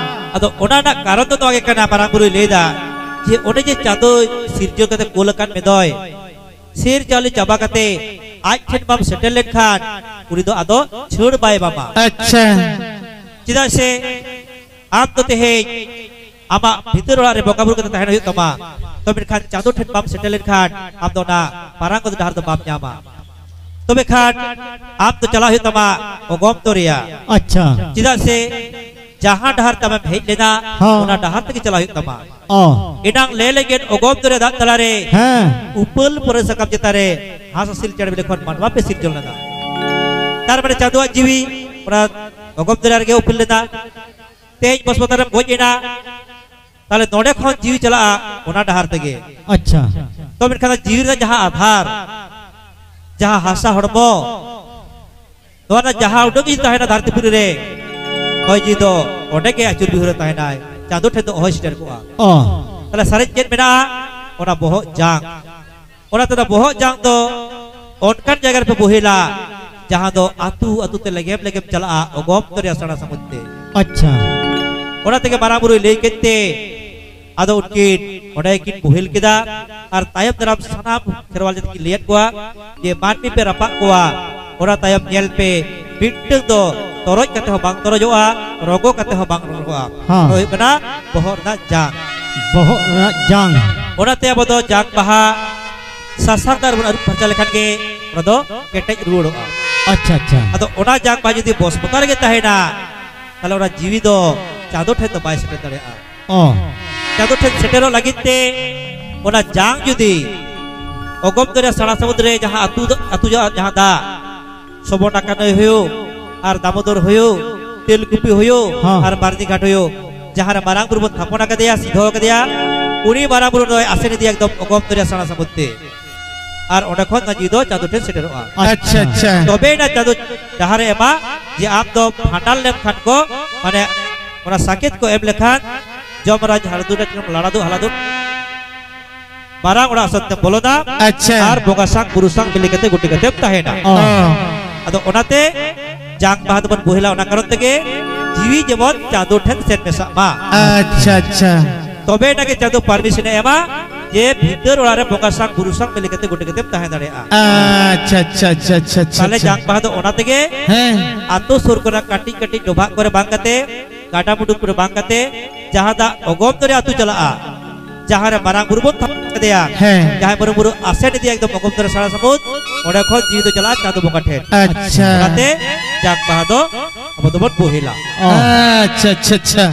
ᱟᱫᱚ ᱚᱱᱟ ᱨᱮᱱᱟᱜ ᱠᱟᱨᱚᱱ ᱫᱚ ᱱᱚᱣᱟ ᱜᱮ ᱠᱟᱱᱟ, ᱢᱟᱨᱟᱝ ᱵᱩᱨᱩᱭ ᱞᱟᱹᱭ ᱮᱫᱟ ᱡᱮ ᱚᱱᱮ ᱡᱮ ᱪᱟᱸᱫᱚ ᱥᱤᱨᱡᱟᱹᱣ ᱠᱟᱛᱮ ᱠᱩᱞ ᱟᱠᱟᱱ ᱢᱮᱫᱚᱭ, ᱥᱮᱨ ᱪᱟᱣᱞᱮ ᱪᱟᱵᱟ ᱠᱟᱛᱮ ᱟᱡ ᱴᱷᱮᱱ ᱵᱟᱢ ᱥᱮᱴᱮᱨ ᱞᱮᱱᱠᱷᱟᱱ ᱩᱱᱤ ᱫᱚ ᱟᱫᱚ ᱪᱷᱟᱹᱲ ᱵᱟᱭ ᱮᱢᱟᱢᱟ᱾ ᱟᱪᱪᱷᱟ᱾ ᱪᱮᱫᱟᱜ ᱥᱮ ᱟᱢ ᱫᱚ ᱛᱮᱦᱮᱧ ᱟᱢᱟᱜ ᱵᱷᱤᱛᱟᱹᱨ ᱚᱲᱟᱜ ᱨᱮ ᱵᱚᱸᱜᱟ ᱵᱩᱨᱩ ᱠᱟᱛᱮ ᱛᱟᱦᱮᱱ ᱦᱩᱭᱩᱜ ᱛᱟᱢᱟ᱾ ᱛᱚ ᱢᱮᱱᱠᱷᱟᱱ ᱪᱟᱸᱫᱚ ᱴᱷᱮᱱ ᱵᱟᱢ ᱥᱮᱴᱮᱨ ᱞᱮᱱᱠᱷᱟᱱ ᱟᱢ ᱫᱚ ᱚᱱᱟ ᱯᱟᱨᱟᱝᱜᱚᱛ ᱰᱟᱦᱟᱨ ᱫᱚ ᱵᱟᱢ ᱧᱟᱢᱟ᱾ ᱛᱚᱵᱮ ᱠᱷᱟᱱ ᱟᱢ ᱫᱚ ᱪᱟᱞᱟᱜ ᱦᱩᱭᱩᱜ ᱛᱟᱢᱟ ᱚᱜᱚᱢ ᱫᱚᱨᱭᱟ᱾ ᱟᱪᱪᱷᱟ᱾ ᱪᱮᱫᱟᱜ ᱥᱮ ᱡᱟᱦᱟᱸ ᱰᱟᱦᱟᱨ ᱛᱟᱢᱮᱢ ᱦᱮᱡ ᱞᱮᱱᱟ, ᱦᱚᱸ᱾ ᱚᱱᱟ ᱰᱟᱦᱟᱨ ᱛᱮᱜᱮ ᱪᱟᱞᱟᱜ ᱦᱩᱭᱩᱜ ᱛᱟᱢᱟ᱾ ᱚ᱾ ᱮᱱᱟᱝ ᱞᱟᱹᱭ ᱞᱮᱜᱮᱫ ᱚᱜᱚᱢ ᱫᱚᱨᱭᱟ ᱫᱟᱜ ᱛᱟᱞᱟᱨᱮ ᱦᱮᱸ᱾ ᱩᱯᱟᱹᱞ ᱯᱚᱨᱮ ᱥᱟᱠᱟᱢ ᱪᱮᱛᱟᱱ ᱨᱮ ᱦᱟᱸᱥ ᱦᱟᱹᱥᱤᱞ ᱪᱮᱬᱮ ᱵᱤᱞᱤ ᱠᱷᱚᱱ ᱢᱟᱱᱣᱟ ᱯᱮ ᱥᱤᱨᱡᱚᱱ ᱞᱮᱱᱟ᱾ ᱛᱟᱨ ᱢᱟᱱᱮ ᱪᱟᱸᱫᱳᱣᱟᱜ ᱡᱤᱣᱤ ᱚᱱᱟ ᱚᱜᱚᱢ ᱫᱚᱨᱭᱟ ᱨᱮᱜᱮ ᱩᱯᱮᱞ ᱞᱮᱱᱟ᱾ ᱛᱮᱦᱮᱧ ᱵᱚᱥᱢᱚᱛᱟᱨᱮᱢ ᱜᱚᱡ ᱮᱱᱟ, ᱛᱟᱦᱞᱮ ᱱᱚᱰᱮ ᱠᱷᱚᱱ ᱡᱤᱣᱤ ᱪᱟᱞᱟᱜᱼᱟ ᱚᱱᱟ ᱰᱟᱦᱟᱨ ᱛᱮᱜᱮ᱾ ᱟᱪᱪᱷᱟ᱾ ᱛᱚ ᱢᱮᱱᱠᱷᱟᱱ ᱡᱤᱣᱤ ᱨᱮᱱᱟᱜ ᱡᱟᱦᱟᱸ ᱟᱫᱷᱟᱨ, ᱡᱟᱦᱟᱸ ᱦᱟᱥᱟ ᱦᱚᱲᱢᱚ, ᱱᱚᱣᱟ ᱨᱮᱱᱟᱜ ᱡᱟᱦᱟᱸ ᱩᱰᱟᱹᱝ ᱜᱮ ᱛᱟᱦᱮᱱᱟ ᱫᱷᱟᱹᱨᱛᱤᱯᱩᱨᱤ ᱨᱮ, ᱦᱚᱭ ᱡᱤᱣᱤ ᱫᱚ ᱚᱸᱰᱮ ᱜᱮ ᱟᱹᱪᱩᱨ ᱵᱤᱦᱩᱨᱮ ᱛᱟᱦᱮᱱᱟᱭ, ᱪᱟᱸᱫᱚ ᱴᱷᱮᱱ ᱫᱚ ᱚᱦᱚᱭ ᱥᱮᱴᱮᱨ ᱠᱚᱜᱼᱟ᱾ ᱚ᱾ ᱛᱟᱦᱞᱮ ᱥᱟᱨᱮᱡ ᱪᱮᱫ ᱢᱮᱱᱟᱜᱼᱟ? ᱚᱱᱟ ᱵᱚᱦᱚᱜ ᱡᱟᱝ᱾ ᱚᱱᱟ ᱛᱮᱫᱚ ᱵᱚᱦᱚᱜ ᱡᱟᱝ ᱫᱚ ᱚᱱᱠᱟᱱ ᱡᱟᱭᱜᱟ ᱨᱮᱯᱮ ᱵᱳᱦᱮᱞᱟ, ᱡᱟᱦᱟᱸ ᱫᱚ ᱟᱹᱛᱩ ᱟᱹᱛᱩ ᱛᱮ ᱞᱮᱜᱮᱢ ᱞᱮᱜᱮᱢ ᱪᱟᱞᱟᱜᱼᱟ, ᱚᱜᱚᱢ ᱫᱚᱨᱭᱟ ᱥᱮᱬᱟ ᱥᱟᱹᱢᱩᱫ ᱛᱮ᱾ ᱟᱪᱪᱷᱟ᱾ ᱚᱱᱟ ᱛᱮᱜᱮ ᱢᱟᱨᱟᱝ ᱵᱩᱨᱩᱭ ᱞᱟᱹᱭ ᱠᱮᱫ ᱛᱮ, ᱟᱫᱚ ᱩᱱᱠᱤᱱ ᱚᱸᱰᱮ ᱠᱤᱱ ᱵᱳᱦᱮᱞ ᱠᱮᱫᱟ᱾ ᱟᱨ ᱛᱟᱭᱚᱢ ᱫᱟᱨᱟᱢ ᱥᱟᱱᱟᱢ ᱠᱷᱮᱨᱣᱟᱞ ᱡᱟᱹᱛᱤ ᱠᱤᱱ ᱞᱟᱹᱭᱟᱫ ᱠᱚᱣᱟ ᱡᱮ ᱢᱟᱹᱱᱢᱤ ᱯᱮ ᱨᱟᱯᱟᱜ ᱠᱚᱣᱟ, ᱚᱱᱟ ᱛᱟᱭᱚᱢ ᱧᱮᱞ ᱯᱮ, ᱢᱤᱫᱴᱟᱝ ᱫᱚ ᱛᱚᱨᱚᱡ ᱠᱟᱛᱮ ᱦᱚᱸ ᱵᱟᱝ ᱛᱚᱨᱚᱡᱚᱜᱼᱟ, ᱨᱚᱸᱜᱚ ᱠᱟᱛᱮ ᱦᱚᱸ ᱵᱟᱝ ᱨᱚᱸᱜᱚᱜᱼᱟ᱾ ᱦᱮᱸ᱾ ᱚᱱᱟ ᱫᱚ ᱦᱩᱭᱩᱜ ᱠᱟᱱᱟ ᱵᱚᱦᱚᱜ ᱨᱮᱱᱟᱜ ᱡᱟᱝ᱾ ᱵᱚᱦᱚᱜ ᱨᱮᱱᱟᱜ ᱡᱟᱝ᱾ ᱚᱱᱟᱛᱮ ᱟᱵᱚ ᱫᱚ ᱡᱟᱝ ᱵᱟᱦᱟ ᱥᱟᱥᱟᱝ ᱫᱟᱜ ᱨᱮᱵᱚᱱ ᱟᱹᱨᱩᱵ ᱯᱷᱟᱨᱪᱟ ᱞᱮᱠᱷᱟᱱ ᱜᱮ ᱚᱱᱟ ᱫᱚ ᱠᱮᱴᱮᱡ ᱨᱩᱣᱟᱹᱲᱚᱜᱼᱟ᱾ ᱟᱪᱪᱷᱟ, ᱟᱪᱪᱷᱟ᱾ ᱟᱫᱚ ᱚᱱᱟ ᱡᱟᱝ ᱵᱟᱦᱟ ᱡᱩᱫᱤ ᱵᱚᱥᱢᱚᱛᱟ ᱨᱮᱜᱮ ᱛᱟᱦᱮᱱᱟ, ᱛᱟᱦᱞᱮ ᱚᱱᱟ ᱡᱤᱣᱤ ᱫᱚ ᱪᱟᱸᱫᱚ ᱴᱷᱮᱱ ᱫᱚ ᱵᱟᱭ ᱥᱮᱴᱮᱨ ᱫᱟᱲᱮᱭᱟᱜᱼᱟ᱾ ᱚ᱾ ᱪᱟᱸᱫᱚ ᱴᱷᱮᱱ ᱥᱮᱴᱮᱨᱚᱜ ᱞᱟᱹᱜᱤᱫ ᱛᱮ ᱚᱱᱟ ᱡᱟᱝ ᱡᱩᱫᱤ ᱚᱜᱚᱢ ᱫᱚᱨᱭᱟ ᱥᱟᱲᱟ ᱥᱟᱹᱢᱩᱫ ᱨᱮ ᱡᱟᱦᱟᱸ ᱟᱹᱛᱩ ᱫᱚ, ᱟᱹᱛᱩ ᱡᱟ-, ᱡᱟᱦᱟᱸ ᱫᱟᱜ, ᱥᱚᱵᱚᱨᱱᱟ ᱠᱟᱱᱟᱹᱭ ᱦᱩᱭᱩᱜ, ᱟᱨ ᱫᱟᱢᱳᱫᱚᱨ ᱦᱩᱭᱩᱜ, ᱛᱮᱞᱠᱩᱯᱤ ᱦᱩᱭᱩᱜ, ᱦᱚᱸ᱾ ᱟᱨ ᱢᱟᱨᱱᱤ ᱜᱷᱟᱴ ᱦᱩᱭᱩᱜ, ᱡᱟᱦᱟᱸ ᱨᱮ ᱢᱟᱨᱟᱝ ᱵᱩᱨᱩ ᱵᱚᱱ ᱛᱷᱟᱯᱚᱱ ᱟᱠᱟᱫᱮᱭᱟ, ᱥᱤᱫᱷᱟᱹ ᱟᱠᱟᱫᱮᱭᱟ, ᱩᱱᱤ ᱢᱟᱨᱟᱝ ᱵᱩᱨᱩ ᱱᱚᱜᱼᱚᱭ ᱟᱥᱮᱱ ᱤᱫᱤᱭᱟ ᱮᱠᱫᱚᱢ ᱚᱜᱚᱢ ᱫᱚᱨᱭᱟ ᱥᱟᱲᱟ ᱥᱟᱹᱢᱩᱫ ᱛᱮ᱾ ᱟᱨ ᱚᱸᱰᱮ ᱠᱷᱚᱱ ᱱᱚᱣᱟ ᱡᱤᱣᱤ ᱫᱚ ᱪᱟᱸᱫᱚ ᱴᱷᱮᱱ ᱥᱮᱴᱮᱨᱚᱜᱼᱟ᱾ ᱟᱪᱪᱷᱟ, ᱟᱪᱪᱷᱟ᱾ ᱛᱚᱵᱮᱭᱮᱱᱟ ᱪᱟᱸᱫᱚ ᱰᱟᱦᱟᱨᱮ ᱮᱢᱟ, ᱡᱮ ᱟᱢ ᱫᱚ ᱵᱷᱟᱸᱰᱟᱱ ᱞᱮᱱᱠᱷᱟᱱ ᱠᱚ, ᱢᱟᱱᱮ, ᱚᱱᱟ ᱥᱟᱠᱮᱛ ᱠᱚ ᱮᱢ ᱞᱮᱠᱷᱟᱱ, ᱡᱚᱢᱨᱟᱡᱽ ᱦᱟᱲᱫᱩ ᱨᱮ ᱞᱟᱲᱟᱫᱩ ᱦᱟᱞᱟᱫᱩ ᱢᱟᱨᱟᱝ ᱚᱲᱟᱜ ᱥᱮᱫ ᱛᱮᱢ ᱵᱚᱞᱚᱱᱟ᱾ ᱟᱪᱪᱷᱟ᱾ ᱟᱨ ᱵᱚᱸᱜᱟ ᱥᱟᱝ ᱵᱩᱨᱩ ᱥᱟᱝ ᱢᱤᱞᱤ ᱠᱟᱛᱮ ᱜᱩᱴᱤ ᱠᱟᱛᱮᱢ ᱛᱟᱦᱮᱱᱟ᱾ ᱚ᱾ ᱟᱫᱚ ᱚᱱᱟᱛᱮ ᱡᱟᱝ ᱵᱟᱦᱟ ᱫᱚᱵᱚᱱ ᱵᱳᱦᱮᱞᱟ, ᱚᱱᱟ ᱠᱟᱨᱚᱱ ᱛᱮᱜᱮ ᱡᱤᱣᱤ ᱡᱮᱢᱚᱱ ᱪᱟᱸᱫᱚ ᱴᱷᱮᱱ ᱥᱮᱱ ᱢᱮᱥᱟᱜ ᱢᱟ᱾ ᱟᱪᱪᱷᱟ, ᱟᱪᱪᱷᱟ᱾ ᱛᱚᱵᱮ ᱮᱱᱟ ᱜᱮ ᱪᱟᱸᱫᱚ permission ᱮ ᱮᱢᱟ ᱡᱮ ᱵᱷᱤᱛᱟᱹᱨ ᱚᱲᱟᱜ ᱨᱮ ᱵᱚᱸᱜᱟ ᱥᱟᱝ ᱵᱩᱨᱩ ᱥᱟᱝ ᱢᱤᱞᱤ ᱠᱟᱛᱮ ᱜᱩᱴᱤ ᱠᱟᱛᱮᱢ ᱛᱟᱦᱮᱸ ᱫᱟᱲᱮᱭᱟᱜᱼᱟ᱾ ᱟᱪᱪᱷᱟ, ᱟᱪᱪᱷᱟ, ᱟᱪᱪᱷᱟ, ᱟᱪᱪᱷᱟ, ᱟᱪᱪᱷᱟ, ᱛᱟᱦᱞᱮ ᱟᱪᱪᱷᱟ᱾ ᱡᱟᱝ ᱵᱟᱦᱟ ᱫᱚ ᱚᱱᱟ ᱛᱮᱜᱮ ᱦᱮᱸ᱾ ᱟᱛᱳ ᱥᱩᱨ ᱠᱚᱨᱮ ᱠᱟᱹᱴᱤᱡ ᱠᱟᱹᱴᱤᱡ ᱰᱚᱵᱷᱟᱜ ᱠᱚᱨᱮ ᱵᱟᱝ ᱠᱟᱛᱮ, ᱜᱟᱰᱟ ᱢᱩᱰᱩ ᱠᱚᱨᱮ ᱵᱟᱝ ᱠᱟᱛᱮ, ᱡᱟᱦᱟᱸ ᱫᱟᱜ ᱚᱜᱚᱢ ᱫᱚᱨᱭᱟ ᱟᱹᱛᱩ ᱪᱟᱞᱟᱜᱼᱟ, ᱡᱟᱦᱟᱸ ᱨᱮ ᱢᱟᱨᱟᱝ ᱵᱩᱨᱩ ᱵᱚᱱ ᱛᱷᱟᱯᱚᱱ ᱠᱟᱫᱮᱭᱟ, ᱦᱮᱸ᱾ ᱡᱟᱦᱟᱸᱭ ᱢᱟᱨᱟᱝ ᱵᱩᱨᱩ ᱟᱥᱮᱱ ᱤᱫᱤᱭᱟ ᱮᱠᱫᱚᱢ ᱚᱜᱚᱢ ᱫᱚᱨᱭᱟ ᱥᱟᱲᱟ ᱥᱟᱹᱢᱩᱫ, ᱚᱸᱰᱮ ᱠᱷᱚᱱ ᱡᱤᱣᱤ ᱫᱚ ᱪᱟᱞᱟᱜᱼᱟ ᱪᱟᱸᱫᱚ ᱵᱚᱸᱜᱟ ᱴᱷᱮᱱ᱾ ᱟᱪᱪᱷᱟ᱾ ᱚᱱᱟᱛᱮ ᱡᱟᱝ ᱵᱟᱦᱟ ᱫᱚ ᱟᱵᱚ ᱫᱚᱵᱚᱱ ᱵᱳᱦᱮᱞᱟ᱾ ᱚ᱾ ᱟᱪᱪᱷᱟ, ᱟᱪᱪᱷᱟ, ᱟᱪᱪᱷᱟ᱾